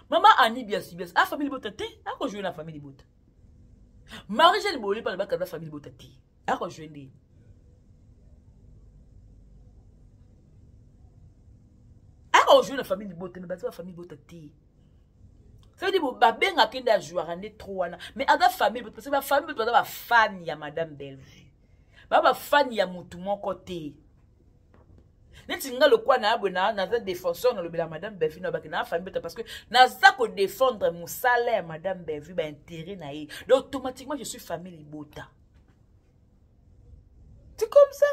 Mama Ani Biasi Biasi a famille libota te, akojoue na famille libota. Marie Jeanne Bolé mpe alobaka aza famille libota te, akojoue nde. Akojoue na famille libota, mais baza ba famille libota te. Ça veut dire babengaka nde ajouaka nde trop wana, mais aza famille parce que bafamille baza bafani ya madame Bellevue, baa bafani ya motu moko te. Neti nga lokwa na boye, naza défenseur, nalobela madame Bellevue, nalobaki na famille bota parce que naza kodéfendre mosala ya madame Bellevue, baintérêt na ye. Donc automatiquement je suis famille libota. C'est comme ça,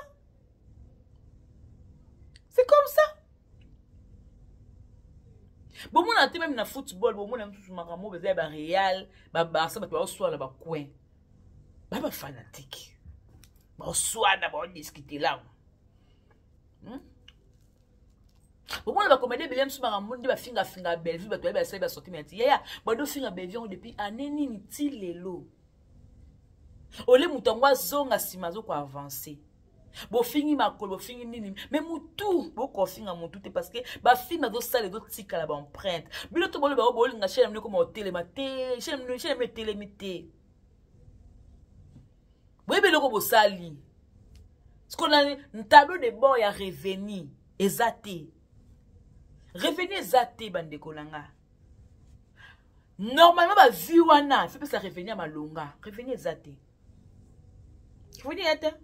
c'est comme ça. Bomona te, même na football bomona mosusu makambo eza ya bareal, babarça, bato baoswana bacoin, ba bafanatike baoswana, baodiskute lango. Bomona bacomédie ebele mosusu makambo nde bafingafinga Bellevue, bato bayebi basali basorti mati yaya badofinga Bellevue yango depuis année nini ti lelo. Ole moto yango azonga nsima, azokoavance. Bofingi makolo, bofingi nini, mais motu bokofinga motu te, parce que bafilme azosala ezotikala baempreinte. Bino to boloba oyo bolinga chaîne na bino ekoma otelema te, chaîne na bino etelemi te. Boyebi eloko bosali sikoyo na tableau de bord ya revenu eza te, revenu eza te. Bandeko na nga, normalement bavue wana faut pesa revenu ya malonga, revenu eza te, revenu eza te,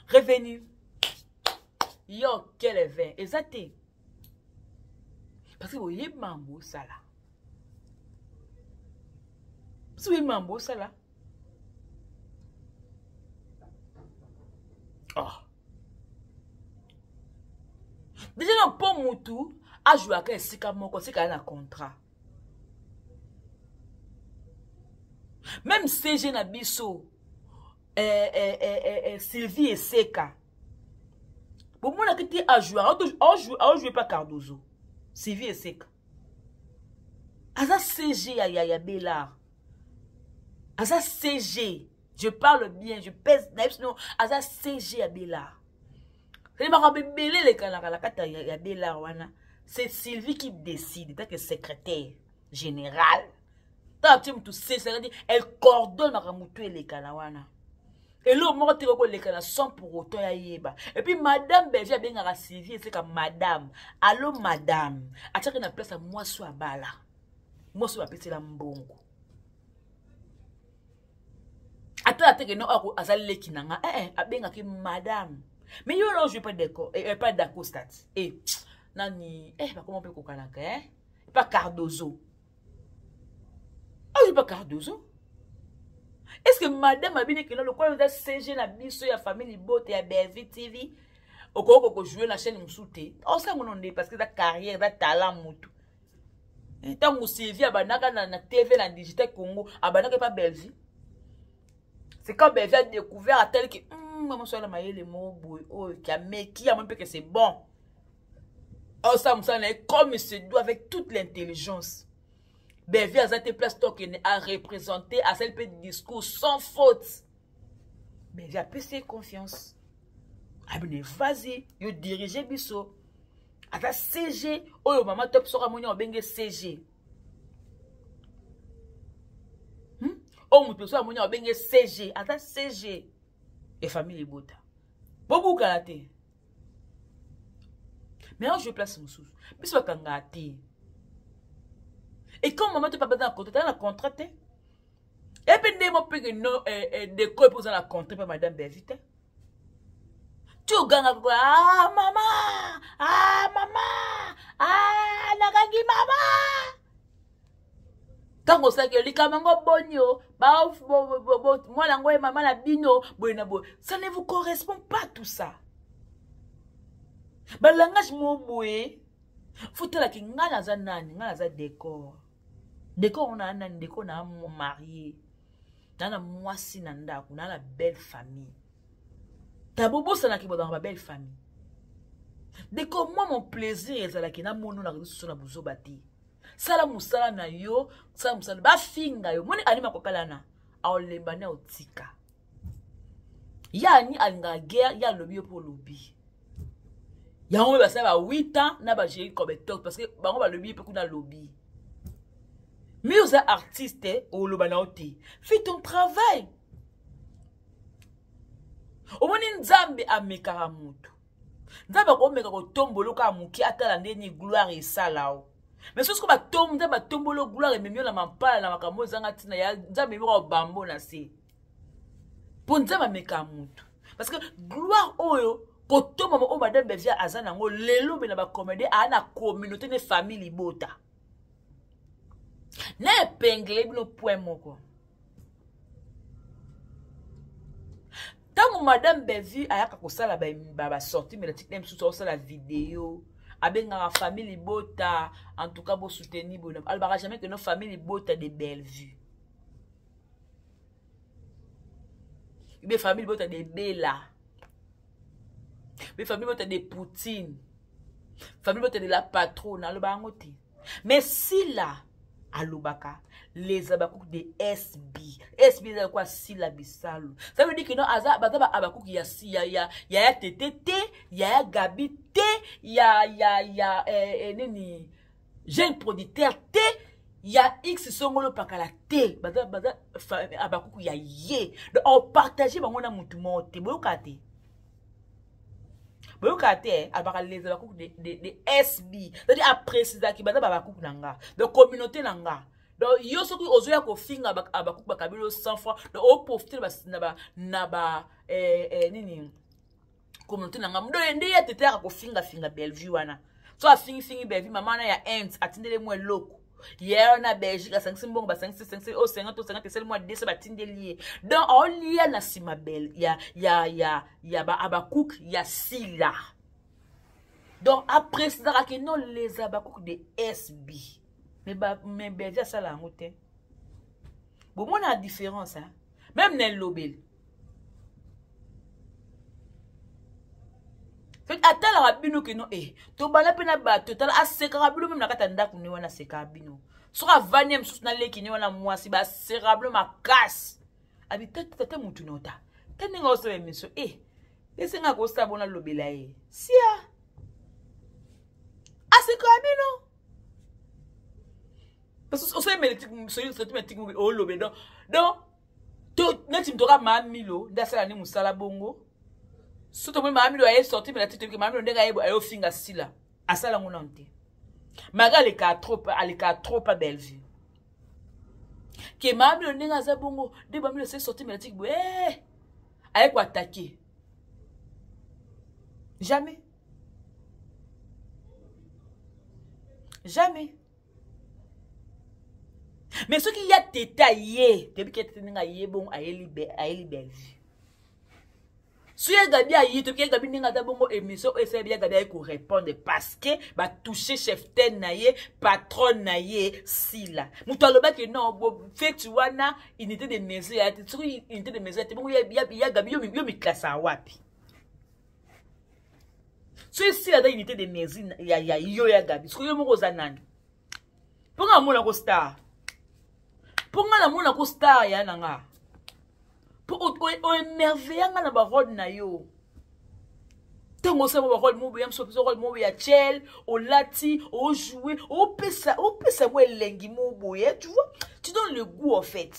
revenu yo kelevin eza te, parce que boyebi mambo osala, parce que boyebi mambo osala. Oh. Déjà na mpo mutu ajouaka esika moko esika ya na contrat, même CG na biso Sylvie Eseka, bomonaki te ajouaka, ajoue pa Cardozo. Sylvie Eseka aza CG ya Belar, aza CG, je parle bien, je pèse, nayebi sino aza CG ya Belar. C'est makambo ebele elekanaka na kati ya Belar wana. C'est Sylvie qui décide tant que secrétaire général. Ntango atie motu C, c'est-à-dire elle coordonne makambo motu elekana wana. Eloko moko te koleka sans pour autant ya yeba. Et puis madame Belge abengaka Sylvie eseka madame, allo madame, atiaki na place ya mwasi oyo abala, mwasi oyo apesela mbongo. Ata ateke no aza leki na nga, abengaki madame. Mais yo na joue pas d'accord, pas d'accord eh nani, bakoma mpe kokanaka, pas Cardozo, ajoue pas Cardozo. Est ce que madame abini kino lokola oza CG na biso ya famille libote ya Bellevue TV okoki kojoue na chaîne mosusu te osala ngo nde parce que eza carrière eza talent mutu ntango Sylvie abandaka na, na TV na digital Congo abandaka epa Bellevue. C'est quand Bellevue a découvert atali ke mama sola mayele moko boye oyo ki ameki yango mpe ke c'est bon osala mosala na ye comme il se doit avec toute l'intelligence. Bellevue aza te place tokende a représenter asali mpe discours sans faute. Bellevue apesi ye confiance abine vas-y yo dirige biso ata CG oyo mama top soki amoni obenge CG oyo moto soki amoni obenge CG ata CG e famille libota bobukana te. Mais on joue place mosusu biso bakangaka te. Et quand mama to papa aza na contrat, aza na contrat te. Epe nde mo peke no deko epe oza na contrat mpe madame Bellevue te. Ti ogangaka ko ah mama, ah mama, ah nakangi mama. Ntango osalaki likambo yango boni o mwana yango ye mama na bino boye na boye, ça ne vous correspond pas tout ça. Balangage mo boye fotalaki ngai naza nani, ngai naza décor. Décor na nani? Décor na marié, na na mwasi na ndako, na la belle famille. Tabobosanaki bozalaka ba belle famille. Décor, moi mon plaisir ezalaki na mono na réseaux sociaux na buzoba te. Sala mosala na yo, sala mosala bafinga yo moni alima kokalana aolemba ne otika ya ani alingaka guerre ya alobi yo mpo olobi yango oyo basala ba 8 ans na ba Jerry Kobetok parce que bango balobi ye mpe kuna alobi. Mais oza artiste oloba na yo te, fais ton travail. Omoni Nzambe amekaka motu, Nzambe akomeka kotombola kaka moke atala nde ni gloire esala o. Mais soki batombo Nzambe atombolo gloire ememi yo na mampala na makambo ezanga ntina ya Nzambe ememi kaka bambo na se. Mpo Nzambe amekaka motu parce que gloire oyo kotombama oyo madame Bellevue aza nango lelo be na bacomédie aa na communauté ne famille libota na epingle bino point moko. Ntango madame Bellevue ayaka kosala basortie médiatique na mosusu aosala video abengaka famille libota, en tout cas bosoutenir boye, alobaka jamais que no famille libota de Bellevue be famille libota de Bella, be famille libota de Poutine, famille libota de la patronne, alobaka yango te. Mais Sila alobaka les abakuku de SB. SB ezala kwa Sila Bisalu. Ça veut dire que non aza baza ba abakuku ya ya ya ya ya Tete te, ya ya Gabi te, ya ya ya nini jeune producteur te, ya X songolo pakala te. Baza baza abakuku ya ye. Donc on partager bango na mutu moko te. Boyoka te. Boyoka te, alobaka les abakuku de SB. C'est-à-dire aprécisaki baza ba abakuku na nga. Donc communauté na nga. Donc yo soki ozoya kofinga abakuku bakabeli 100 fois, donc o profiter na ba na ba nini communauté na nga. Ndo nde ya tete ya kofinga finga Bellevue wana. So afingi fingi Bellevue mama na ya Inde atindele mwa eloko. Ye na Belgique asangisi mbongo basangisi sangisi o 50 o 50 esali mwa 200 batindeli ye. Donc olia na sima bel ya ya ya ya ba abakouk ya Sila. Donc après ça que non les abakouk de SB. Mais ba mais Belgique asala yango te. Bon mona la différence hein. Même na lobel. Fait atalaka bino ke non tobala mpe na bato tala asekaka bino meme na kati ya ndako ne wana asekaka bino. Soki avandi ye mosusu na leki ne wana mwasi basekaka bino makasi. Abi tata tata mutu na ota. Ta ndenge osala émission esenga kosala bona lobela ye. Sia. Asekaka bino. Parce que osala médiatique, sortie médiatique olobe donc donc to neti mtoka mamilo nde asala ni mosala bongo. So tomoni mamilo aye sorti médiatique toyebi ke mamilo ndenge aye aye ofinga Sila asala ngo nanu te. Malgré aleka trop, aleka trop pa Bellevue. Ke mamilo ndenge aza bongo nde mamilo se sorti médiatique boye aye ko attaquer. Jamais. Jamais. Mais soki ya teta ye, toyebi ke tete ndenge aye bongo ayeli ayeli Bellevue. Soki ya Gabi aye, toyebi ya Gabi ndenge aza bongo émission oyo esali ya Gabi aye ko répondre parce que ba toucher chef ten na ye, patronne na ye Sila. Moto alobaki non, bo feti wana unité de mesure ya te, soki unité de mesure ya te bongo ya ya Gabi yo yo miklasa wapi? Soki Sila aza unité de mesure ya ya yo ya Gabi, soki yo moko oza nani? Mpo nga namona ko star. Mpo nga namona ko star ya na nga. Mpo oemerveilla nga na barole na yo. Ntango osala barole moko ya mosusu opesa role moko ya chel, olati, ojoue, opesa, opesa mwa elengi moko boye, tu vois, tu donnes le goût en fait.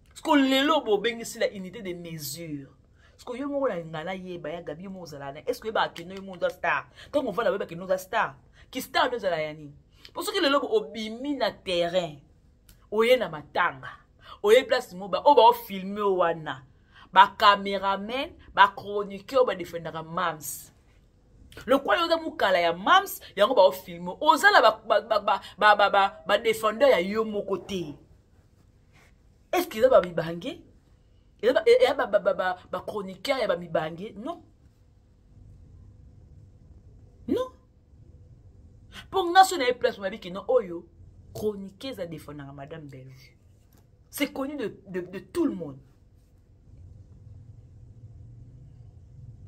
Parce que lelo bobengisi la unité de mesure. Parce que yo moko na nga na yeba ya Gabi yo moko ozala na. Est-ce que oyeba akende yo moko oza star? Ntango ovanda oyeba akende oza star. Ki star nde ozala ya nini? Mpo soki lelo obimi na terrain, oye na matanga, oye place moko oyo baofilme wana, ba cameraman, ba chroniqueur ba defendaka mams. Lokola yo oza mukala ya mams, yango baofilme. Oza na ba defendeur ya yo moko te. Est-ce que eza ba mibange? Eza ba chroniqueur ya ba mibange? Non. Non. Mpo nga so na ye place mabi kino oyo chroniqueuse a défendaka madame Bellevue. C'est connu de tout le monde.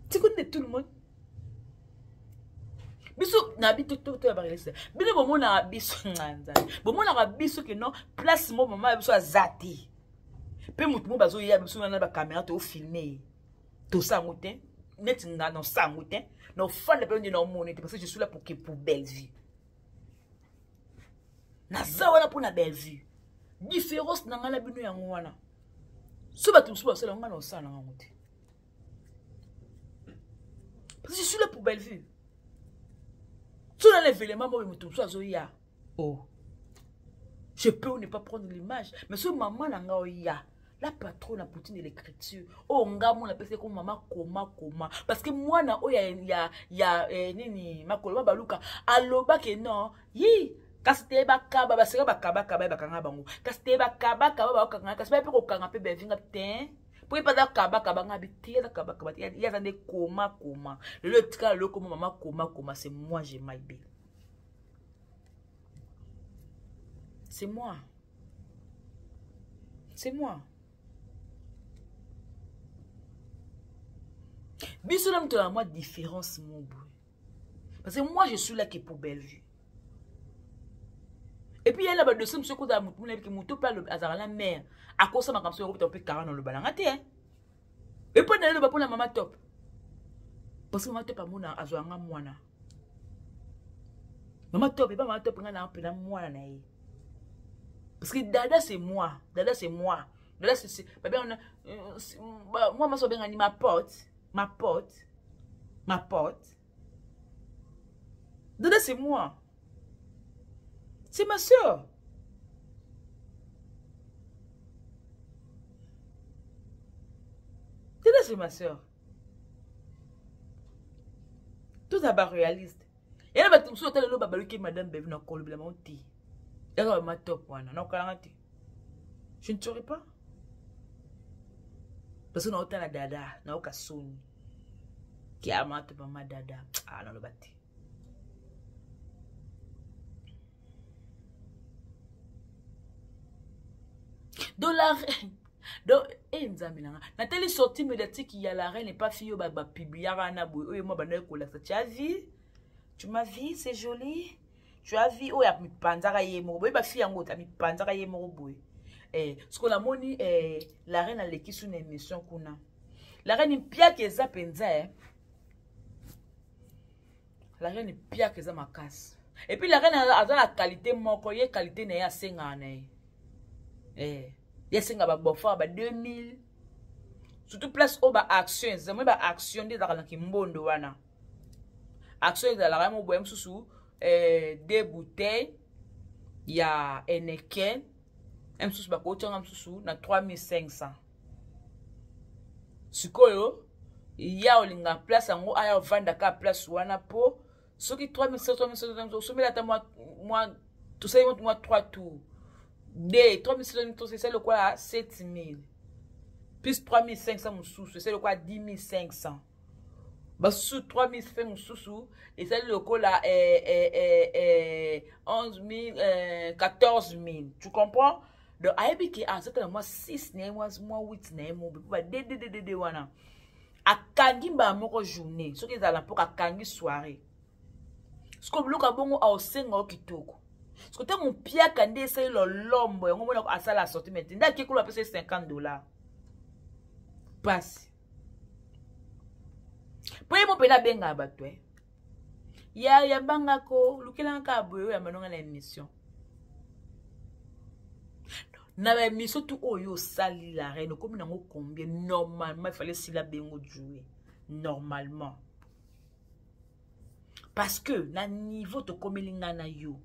C'est connu de tout le monde. Biso na bi to to ya barelese. Bino bomonaka biso nganza. Bomonaka biso ke non place mo mama biso azate. Pe mutu mo bazo ya biso na ba caméra to filmer. To sango te. Neti nga no sango te. No fanda pe ndi na omoni te parce que je suis là pour que pour Bellevue. Naza wana pour na Bellevue. Différence na nga na bino yango wana. So bato mosusu basala nga na osala yango te. Parce que je suis là pour Bellevue. So na l'événement moi moto mosusu azoya. Oh. Je peux ou ne pas prendre l'image, mais ce maman na nga oya. La patronne a poutine de l'écriture. Oh nga mona pese ko mama koma koma parce que mwana oyo ya ya ya eh, nini makolo baluka aloba ke non yi kasi te bakaba baseka bakaba kaba bakanga bango kasi te bakaba kaba bakanga kasi ba pe kokanga pe bevinga te po ye aza kaba kaba nga bi te aza kaba kaba ye aza nde koma koma lelo etikala lelo koma mama koma koma c'est moi j'ai mal belle c'est moi. C'est moi. Biso na moto na moi différence mon boy. Parce que moi je suis là que pour Bellevue. Et puis il y a là-bas dossier monsieur koza mutu na ki mutu pa azala la mère. Akosa makambo so ko pe karana lo balanga te. Et puis na lo ba pona mama top. Parce que mama top amona azwa nga mwana. Mama top, et pas mama top nga na pena mwana na ye. Parce que dada c'est moi, dada c'est moi. Dada c'est ba bien moi ma so benga ni ma pote, ma pote, ma pote. Dada c'est moi. C'est ma soeur. Dada c'est ma soeur. Tout ça ba réaliste. Yana bato mosusu ata lelo babaluki madame Bellevue na kolobela bango te. Yaka ba top wana na okalanga te. Je ne saurais pas. Parce que na otala dada, na oka soni. Kiama to mama dada. Ah na loba te. Dollar donc e nzambe na nga natali sortie médiatique ya la reine epa fille oyo bapubliaka na boye oyo mwa bandaki kolakisa tu as vu tu m'as vu c'est joli tu as vu oyo amipanzaka ye moko boye bafille yango amipanzaka ye moko boye eh, sikoyo namoni eh, la reine aleki su na émission kuna la reine mpiaka eza mpenza eh. La reine piaka eza makasi. Et puis la reine aza na qualité moko, ye qualité na ye asengaka na ye. Eh, ye asenga ba bofar ba 2000. Surtout place oyo ba action eza, moi ba action nde ezalaka na kimbondo wana. Action ezalaka ya moboya mosusu eh, deux bouteilles ya Heineken, ya mosusu bakotianga mosusu na 3500. Sikoyo ya olinga place yango aya ovanda ka place wana po soki 3700 osomeli ata mwa tosali mwa 3 tour. De 3600 esali lokola 7000 plus 3500 mosusu esali lokola 10500, basusu 3500 mosusu ezali lokola 11000, 14000, tu comprends? Donc ayebi ke azata na mwa 6 na ye, mwa 8 na ye mobe mpo badedededede wana akangi mbala moko journée, soki ezala mpoka akangi soirée. Siko biloko ya bongo aosenga yo kitoko. Siko ntango mpiaka nde esali lolombo yango, mona asala assortiment nde ake kolo apesa ye 50 $. Pasi mpo ye mo mpena abengaka bato e ya yambangako lukelanga kaka boye oyo yamba nonga na émission, na baémission tu oyo osali. La reine, okomi nango combien? Normalement ifale sila bengo joue normalement, parce que na niveau tokomeli ngai na yo,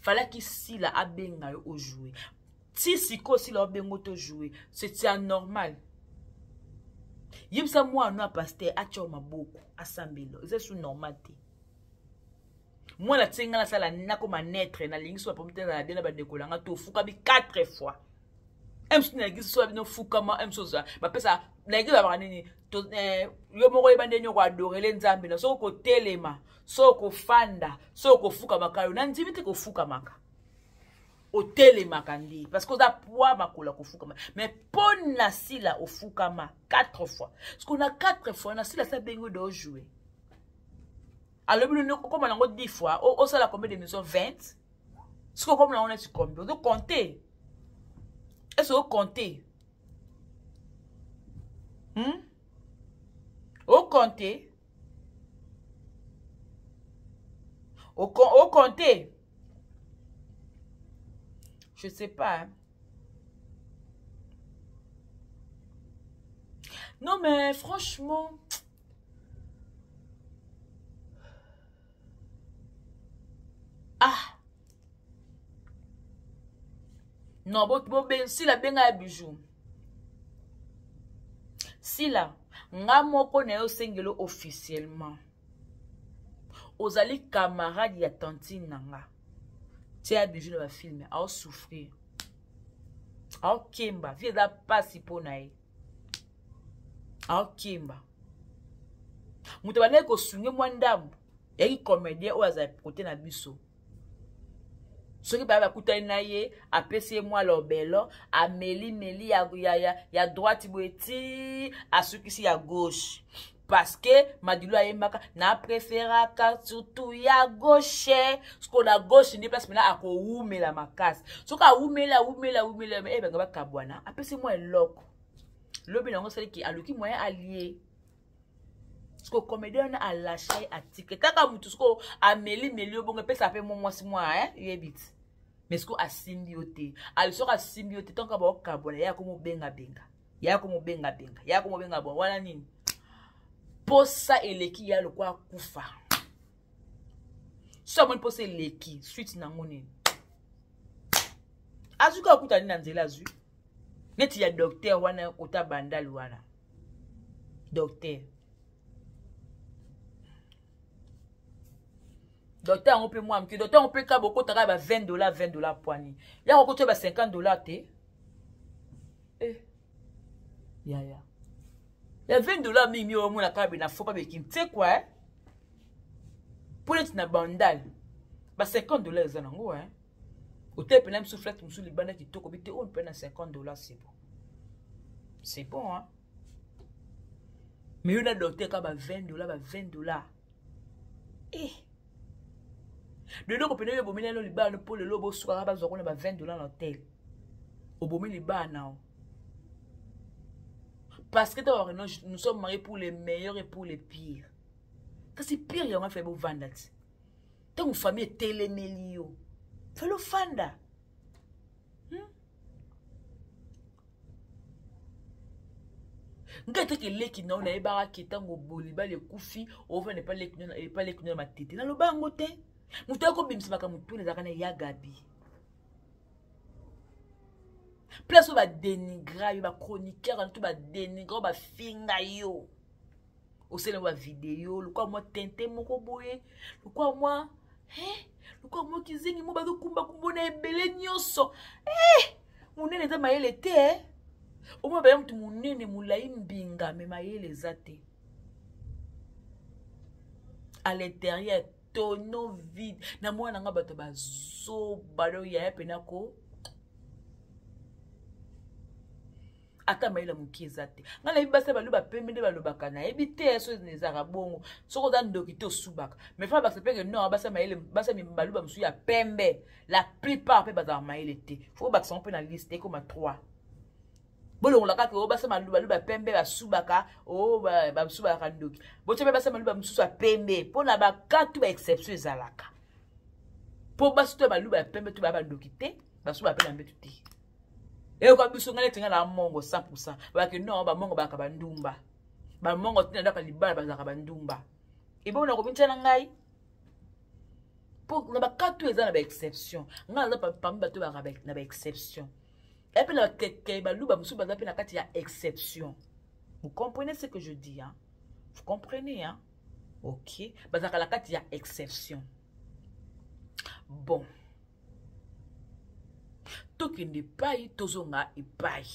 falaki sila abenga yo ojoue. Ti sikoyo sila obengo tojoue, c'est anormal. Yebisa mwana ya pasteur atya maboko asambela, eza su normal te. Mwana tie ngai nasala nakoma netre, nalingi so bapomi te, nazala bien na bandeko na nga. Tofukami 4 fois msu na so bino fukama msu oza bapesa na église babaka nini? Yo moko oyeba ndenge okoadorele Nzambe na soki okotelema, soki okofanda, soki okofukamaka. Yo na ndimi te kofukamaka, otelemaka nde parce que oza poids makolo ya kofukama. Mais mpo na sila ofukama 4 fois, parce que na 4 fois na sila sa bengi oyo ojoue, alobi nini? Okoma nango 10 fois, osala combien d'émission? 20. Soki okoma nango neti combien? Ozocompte? Est ce ocompte? Ocompte? Ocompte? Je sais pas, hein? Non mais franchement, ah non, bo sila benga ya Bijou, sila nga moko na yo osengeli officiellement. Ozali camarade ya tantine na nga, tia ya Bijou na bafilme. Aosouffrir, aokemba, vie eza mpasi mpo na ye, aokemba. Moto abandaki kosunge mwa ndambo yaki comédien oyo azala kote na biso. Soki baya bakutani na ye, apesi ye mwa lobelo, ameli meli ya droite boye ti asukisi ya gauche, parce que Madilu ayembaka na préféraka surtout ya gauche. Siko na gauche nde place mpena akowumela makasi. Soki awumeli, awumeli, awumeli, ebanga bakabwana, apesi mwa eloko lobi nango, asaliki aluki moyen alie. Siko comédien wana alasha ye, atike kaka motu. Siko ameli meli yo bongo, epesa mpe mwa mwasi mwa yebi ti, mais siko asimbi yo te. Ali soki asimbi yo te, ntango baokabwana, ye akomobengabenga, ye akomobengabenga, ye akomobenga bon wana nini, posa eleki ya lokwa akufa. So amoni posa eleki, suite nango nini? Azwi kaka akutani na nzela, azwi neti ya docteur wana kota bandali wana, docteur yango mpe mwa moke, docteur yango mpe ka bokotaka ba 20 $, 20 $ pwani ya kokota ba 50 $ te. Eh. Yaya ya 20 $ mingi oyo omona kaka be na fo babeki nte kwa, eh? Mpo neti na bandal ba 50 $ eza nango, eh? Hotel mpena biso flat mosusu libanda kitoko bi te oyo mpe na 50 $, c'est bon, c'est bon, hein? Mais yo na docteur ka ba 20 $, ba 20 $. Eh, leloko mpena oyo obomi nano libala, mpo lelo bosukaka bazwa kuna ba 20 $ na hotel, obomi libala nao, parce que toi, nous sommes mariés pour les meilleurs et pour les pires. Kasi pire yango afai bovanda ti ntango famille etelemeli yo, fallait ofanda, Ngai teke leki na yo, nayebaka ke ntango libala ekufi, ovanda epa leki na yo matete. Naloba yango te, moto ayakobimisa makambo tuna ezalaka na ya Gabi. Place oyo badenigra yo, bachroniqueur to badenigra oyo bafinga yo, osala bavideo lokwa mwa tente moko boye, lokwa mwa. Decor mo kizengi mo bazokumba kumba na ebele nyonso. Eh, monene eza mayele te eh? Omona baya moto monene molai mbinga me mayele eza te. À l'intérieur tonneau vide. Na mwana nga bato bazoba do yaya pena ko ata mayele ya moke eza te. Ngai nayebi basi baloba pembe nde balobaka, nayebi te so ezalaka bongo. Soki oza ndoki te osubaka. Mais fa bakisa peke non, basi mayele, basi baluba mosusu ya pembe, la plupart pe bazalaka mayele te. Faut bakisa mpe na liste ekoma 3. Bolongola kaka oyo basi maluba luba pembe basubaka, oyo basubaka ndoki. Botia pe basi maluba mosusu ya pembe mpo na bakatu ba exception ezalaka. Mpo basi to ya baluba ya pembe to ba bandoki te, basubaka pe na mbeto te. Eyoka biso ngai neti ngai na mongo 100%. Baki non, ba mongo baka bandumba. Ba mongo tina ndaka libala bazaka bandumba. Ebongo na komitya na ngai po na bakatu eza na ba exception. Ngai naza parmi bato baka na ba exception. Et puis na keke baluba mosusu baza pe na kati ya exception. Vous comprenez ce que je dis hein? Vous comprenez hein? OK, bazaka na kati ya exception. Bon. Tokende epai tozonga epai.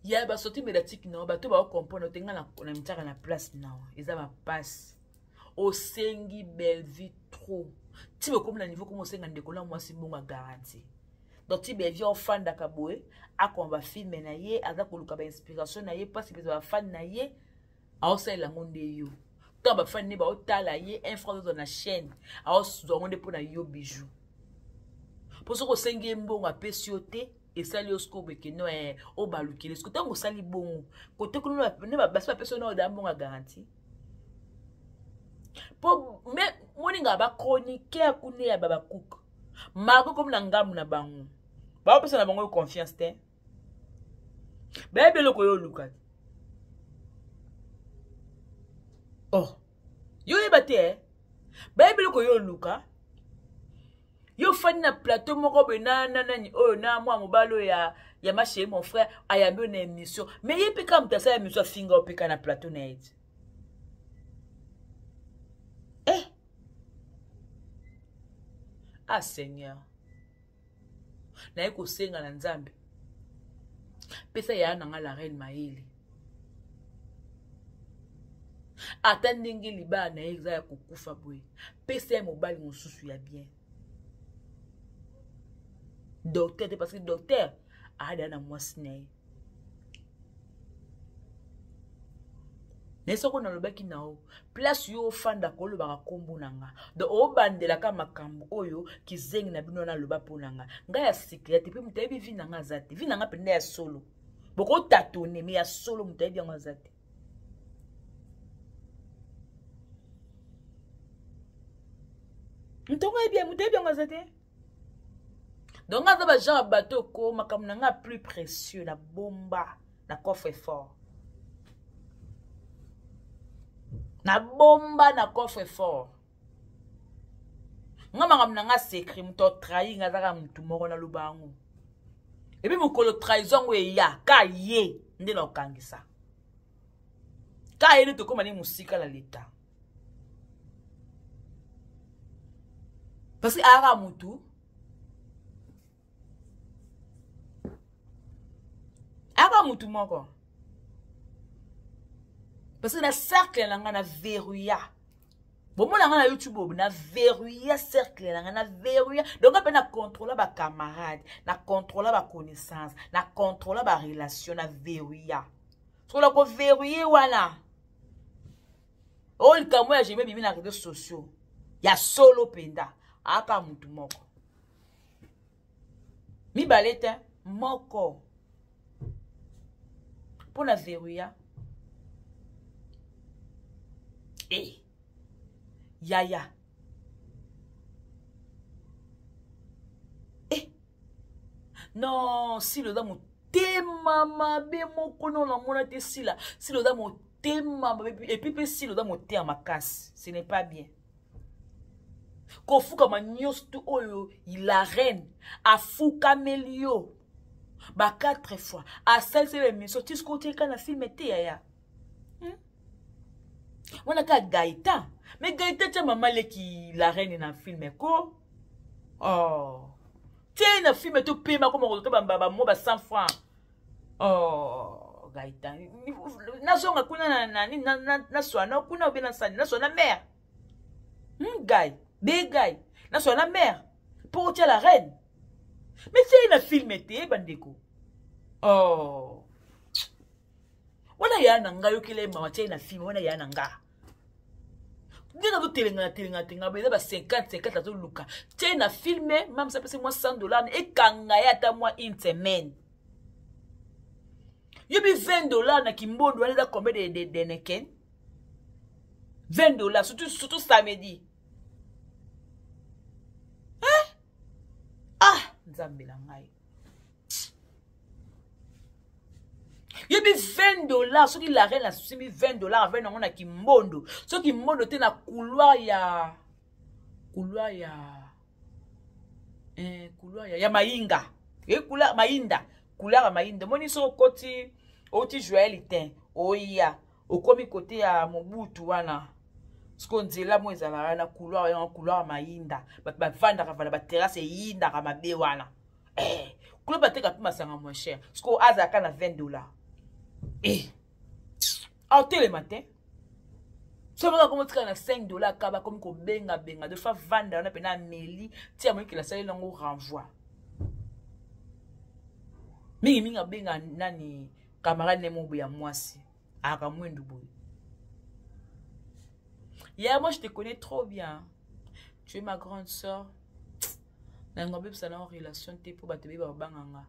Ya basorti médiatique na bato baocomprendre te ngai na mitiaka na place na eza bapasi. Osengi Bellevue trop ti bokomi na niveau komo osenga ndeko na mwasi mbongo ya garantie. Donc ti Bellevue ofandaka boye akoma bafilme na ye, aza koluka bainspiration na ye, mpasi mpenza bafani na ye aosalela yango nde yo. Ntango bafani nde baotala ye un franc azozwa na chaîne, aozwa yango nde mpo na yo bijou. Mpo soki osengi ye mbongo apesi yo te, esali yo sikoyo boye keno, obalukeli sikoyo. Ntango osali bongo kote kuna nde basi bapesi yo na oda mbongo ya garantie. Po me moninga ba chroniqueur kuna ya babakuka margo komi na ngambu na bango, baopesa na bango confiance te, bayebi eloko oyo oluka te. Oh, yo oyeba te eh? Bayebi eloko oyo oluka. Yo fandi na plateau moko boye na na nani oyo na mwa mobali oyo ya ma chérie mon frère ayambi yo na émission, mais ye mpe kaka moto asala émission afinga yo mpe kaka na plateau na ye te. Eh! Ah Seigneur, naye kosenga na Nzambe pesa yaya na nga la reine mayele, ata ndenge libala na ye eza ya kokufa boye, pesa ye mobali mosusu ya bien. Docteur te, parce que docteur aada na mwasi na ye. Mais soko nalobaki na yo place yo ofanda kolobaka kombo na nga, donc obandelaka makambo oyo kizengi na bino naloba mpo na nga. Ngai ya sikla te, mpe moto ayebi vi na nga aza te. Vi na nga mpenza ya solo, bokotatone, me ya solo moto ayebi yango aza te. Moto ayebi, moto ayebi yango aza te. Donc nga aza ba genre bato ko makambo na nga plus précieux na bomba na coffre fort. Na bomba na coffre fort. Nga makambo na nga secret, moto atrahi nga azaka motu moko na loba yango. Et puis mokolo trahison yango eya ka ye nde na okangisa. Ka ye nde tokóma ne mosika na l'État. Parce que ayaka motu, ayaka motu moko. Parce que na cercle na nga na verrouilla. Bomona nga na YouTube oyo, na verrouilla cercle na nga, na verrouilla. Donc nga pe na contrôla ba camarades, na contrôla ba connaissances, na contrôla ba relations, na verrouilla. Soki na ko verrouiller wana, oyo likambo ya Jemé bimi na réseaux sociaux ya solo mpenza, aka mutu moko mibale te, moko mpo na verrouilla. Eh, yaya, eh, non, sila oza motema mabe moko, non, namona te. Sila, sila oza motema mabe, et puis mpe sila oza motema makasi, ce n'est pas bien. Kofukama nyonso tu oyo la reine afukameli yo. Ba 4 fois. Asalisi ba émission ti sikoyo otiaka na film te yaya. Wana ka Gaëtan. Mais Gaëtan tia mama leki la reine na film ko. Oh. Tie na film to pema ko moko to ba ba mo ba 100 francs. Oh, Gaëtan. Nazonga kuna na na na na na swana kuna obe na sani na swana mère. Guy, be guy. Na swana mère. Pour tia la reine. Mais tie na film te bandeko. Oh. Wana ya na nga yokele mama tie na film wana ya na nga. Ndenge azotelengana telengana telengana eza ba 50 50 azoluka tie na filme mamisa apesi mwa 100 dollar ekanga ye ata mwa une semaine yobi 20 dollar na kimbondo wana eza combien de, de, de neken 20 dollar surtout, surtout samedi eh? Ah nzambe na ngai yebi 20 dollars soki la reine asimbi 20 dollars avai nango na kimbondo soki kimbondo te na couloir ya couloir ya eh, couloir ya, ya mayinga e couloir mayinda couloir ya mayinda omoni soki okoti outi joel te oya okomi kote ya mobutu wana sikoyo nzela mo ezalaka wana couloir yango couloir ya mayinda bato bavandaka vanda baterase eyindaka mabe wana eh, kuna bateka mpe masanga moins cher sikoyo azalaka na 20 dollar eh, aotelema te so baka komi otikala na 5 dollar ka bakomi kobengabenga de fois vanda wana mpena ameli ti amoyikela asaleli yango renvoi mingimingi abenga nani camarade ne moko ya mwasi ayaka mwindu boye. Yeah, moi je te connais trop bien. Tu es ma grande sœur. Nango bebisa na relation te po bato beba babanga nga.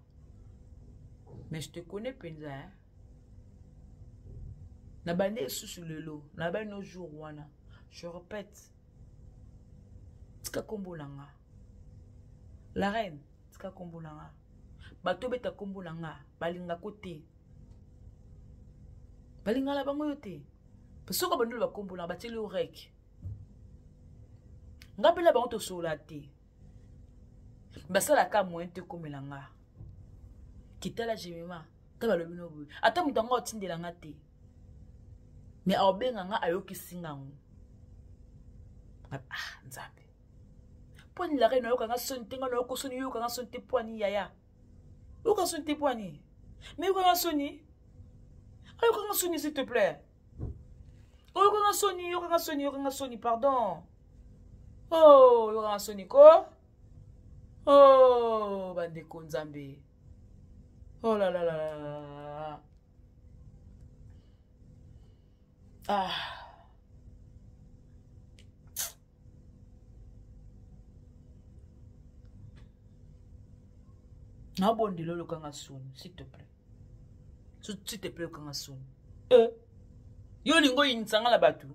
Mais je te connais penza hein. Na bande lisusu lelo, na bande no jour wana. Je répète. Tika kombo na nga. La reine, tika kombo na nga. Bato beta kombo na nga, balingako te. Balingala bango yo te. Soki obandi oloba kombo na batieli yo rek. Nga mpe na bango tosolola te. Basalaka moyen te ekomela nga. Kitala Jemima, ta balobi no boye. Ata moto yango atindela nga te. Mais aobenga nga ayokisi nga yango. Ah, Nzambe. Mpo nini la reine ayoka nga soni te, nga nayoka soni, yoka nga soni te mpo nini yaya? Yoka soni te mpo nini? Mais yoka nga soni. Ayoka nga soni s'il te plaît. Oyoka nga soni, yoka nga soni, yoka nga soni, pardon. Oh, yoka nga soni ko. Oh, bandeko Nzambe. Oh là là là là. Ah. Nabondela oloka nga soni, s'il te plaît. S'il te plaît, okanga soni. Eh. Yo olingi oyinisa nga na bato.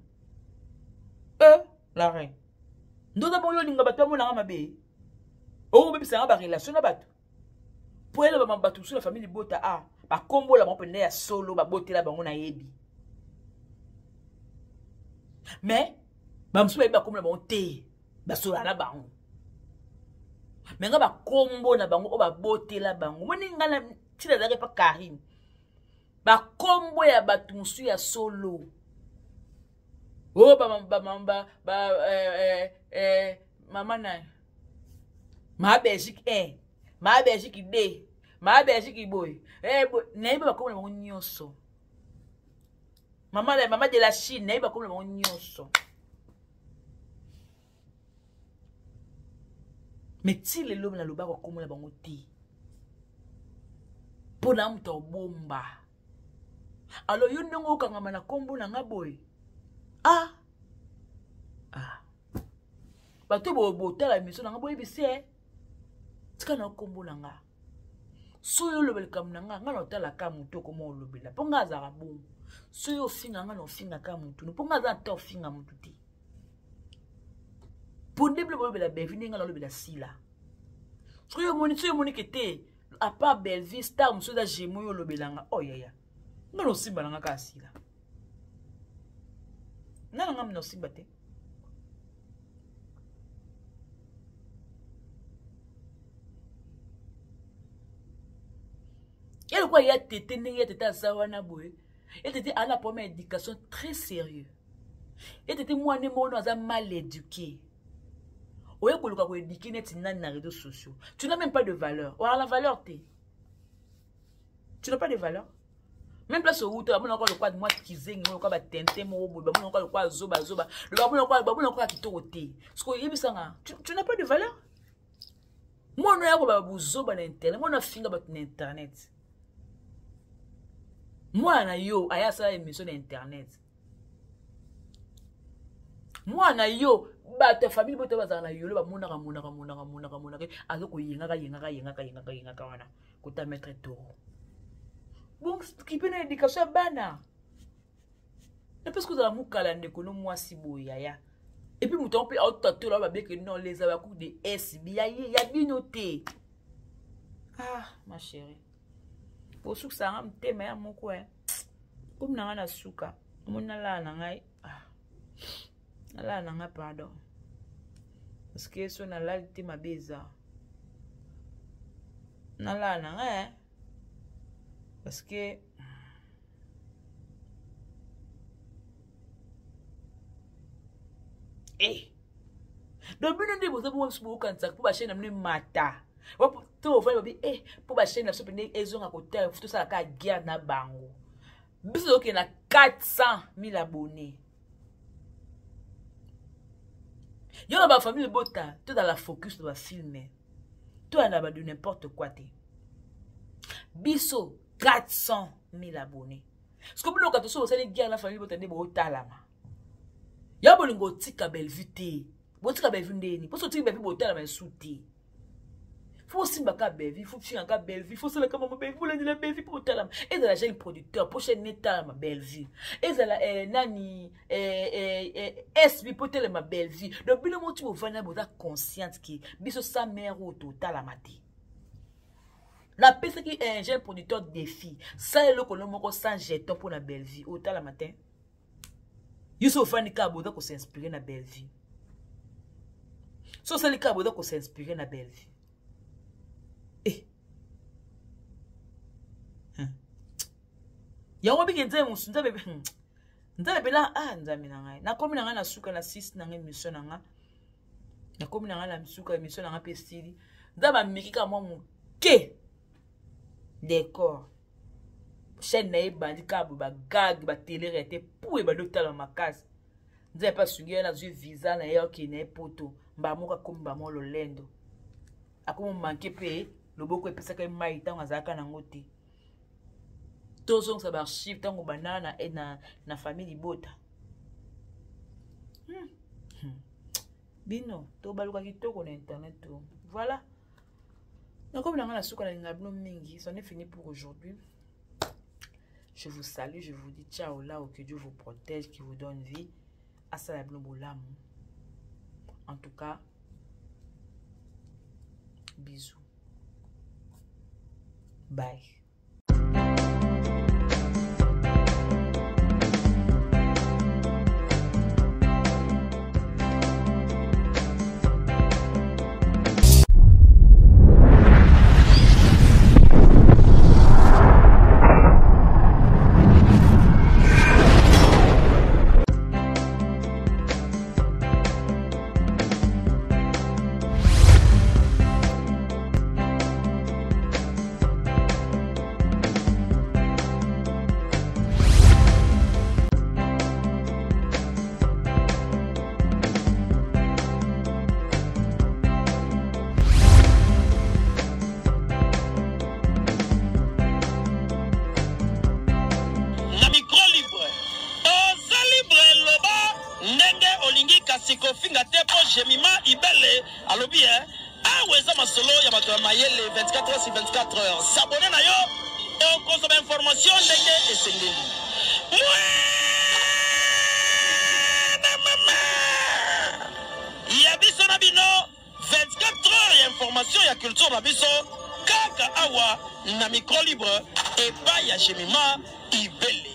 Eh, la reine. Ndoza bongo yo olinga bato bamonanga mabe. Okobebisa nga ba relation na bato. Po eloba bato mosusu na famille libota a bakombola bango mpenza ya solo babotela bango nayebi. Mais bamosusu bayebi bakombola bango te, basola na bango. Me nga bakombo na bango oyo babotela bango. Moni nga na ntina ezalaki epa Karine. Bakombo ya bato mosusu ya solo. Oh, ba, ba, ba, ba, ba, eh, eh, eh, mama na ma Belgique 1, ma Belgique 2, ma Belgique boye. Eh, boye. Nayebi bakombo na bango nyonso. Mama, mama de la Chine, nayebi bakombo na bango nyonso. Mais ti lelo nalobaka kombo na bango te. Mpo na moto abomba. Alors yo ndenge okangama na kombo na nga boye. Ah. Ah. Bato bo botala émission na nga boyebisi eh. Tika na kombo na nga. Soki oloba likambo na nga, nga na otalaka moto okoma olobela. Mpo nga azalaka bongo. Soki ofinga nga na ofingaka motu. Mpo nga aza ata ofinga motu te. Mpo nde bino bolobela Bellevue ndenge nga nalobela Sila. Soki omoni, soki omoni ke te, à part Bellevue star mosusu eza Gémeaux oyo olobelanga. Oh yaya. Nga na osimba na nga kaka Sila. Nga na nga na osimba te. Ya lokola ya tete ndenge ya tete aza wana boye, ya tete aza na problème ya éducation très sérieux. Ya tete mwana moko aza mal éduqué. Oye koluka koéduquer neti nani na réseaux sociaux. Tu n'as même pas de valeur. Oza na valeur te. Tu n'as pas de valeur. Même place outa bamonaka lokola mwa kizengi, lokola batente moko boye, bamonaka lokola zoba zoba, bamonaka kitoko te. Soki oyebisanga, tu n'as pas de valeur. Mwana oyo akoba buzoba na internet, mwana afinga bato na internet, mwana na yo aya asala émission na internet, mwana yo bato ya famille boto bazala na yolo bamonaka monaka monaka monaka monaka aza koyengaka yengaka yengaka yengaka yengaka wana kota maître toro. Bon, kipe na éducation ya bana epesi kozala mokala ndeko no mwasi boye yaya. Et puis moto yango mpe aotatola babeke non les abaku de sb ya ye ya bino te. Ah ma chérie, bosukisa yanga motema ya moko e komi na ngai na suka omoni nalala na ngai, ah, nalala na ngai pardon, parce que so nalali te mabe eza. Nalala na ngai parce que eh donc bino nde boza bongo biso bokokanisaka mpo bachaine na bino emata to bovandi babi eh mpo bachaine na biso pene ezonga kotala, tosala kaka guerre na bango. Biso tokokende na 400 000 abonnés yo na bafamille bota, tozala focus na bafilme, toyanda badu n'importe quoi te. Biso 400 000 abonnés, siko bino kato so bosali guerre na famille bota nde botalama ya bolingo. Otika Bellevue te, botika Bellevue ndeni mpo so otiki Bellevue botalama esu te. Fo osimbaka Bellevue, fo fingaka Bellevue, fo osalaka mama Bellevue, olandela Bellevue mpo otalama. Ezala jeune producteur mpo chaîne etalama Bellevue, ezala nani sb mpo telema Bellevue. Donc bino moti bovanda boza consciente ke biso sa mare oyo totalama te. Napesaki un jeune producteur défi, sala eloko no moko sans jeton mpo na Bellevue otalama te. Yo so ofandi kaka boza kosinspire na Bellevue, so osali kaka boza kosinspire na Bellevue. Eh. Yango bike nzambe mosusu, nzambe nzambe mpena ah nzambe na ngai. Nakomi na ngai na suka na 6 na ngai émission na ngai, nakomi na ngai na suka émission na ngai mpe esili. Nzambe ameki kaka mwa moke décor chaîne na ye ebandi kaka boye, bagage batelere te pu ebandi otala makasi. Nzambe mpe asungi ye, nazwi visa na ye, okende na ye poto mbala moko, akomi bamo lolendo, akomi manke mpe loboko epesaka ye mai ntango azalaka nango te. Tozongisa baarchive ntango bandaka na famille libota. Bino tobaluka kitoko na internet to. Voilà, nakomi na ngai na suka. Nalinga bino mingi, c'en est fini pour aujourd'hui. Je vous salue, je vous dis ciao là, que Dieu vous protège, qui vous donne vie, asala bino bolamu. En tout cas, bisous, bye. Na micro libre, oza libre, loba ndenge olingi kasi kofinga te mpo Jemima Ibele alobi e awa eza masolo ya bato ya mayele 24 heures sur 24 heures. S'abonner na yo, okozwa bainformation ndenge esengeli. Mwana mama ya biso na bino, 24 heures ya information ya culture na biso kaka awa na micro libre epai ya Jemima Ibele.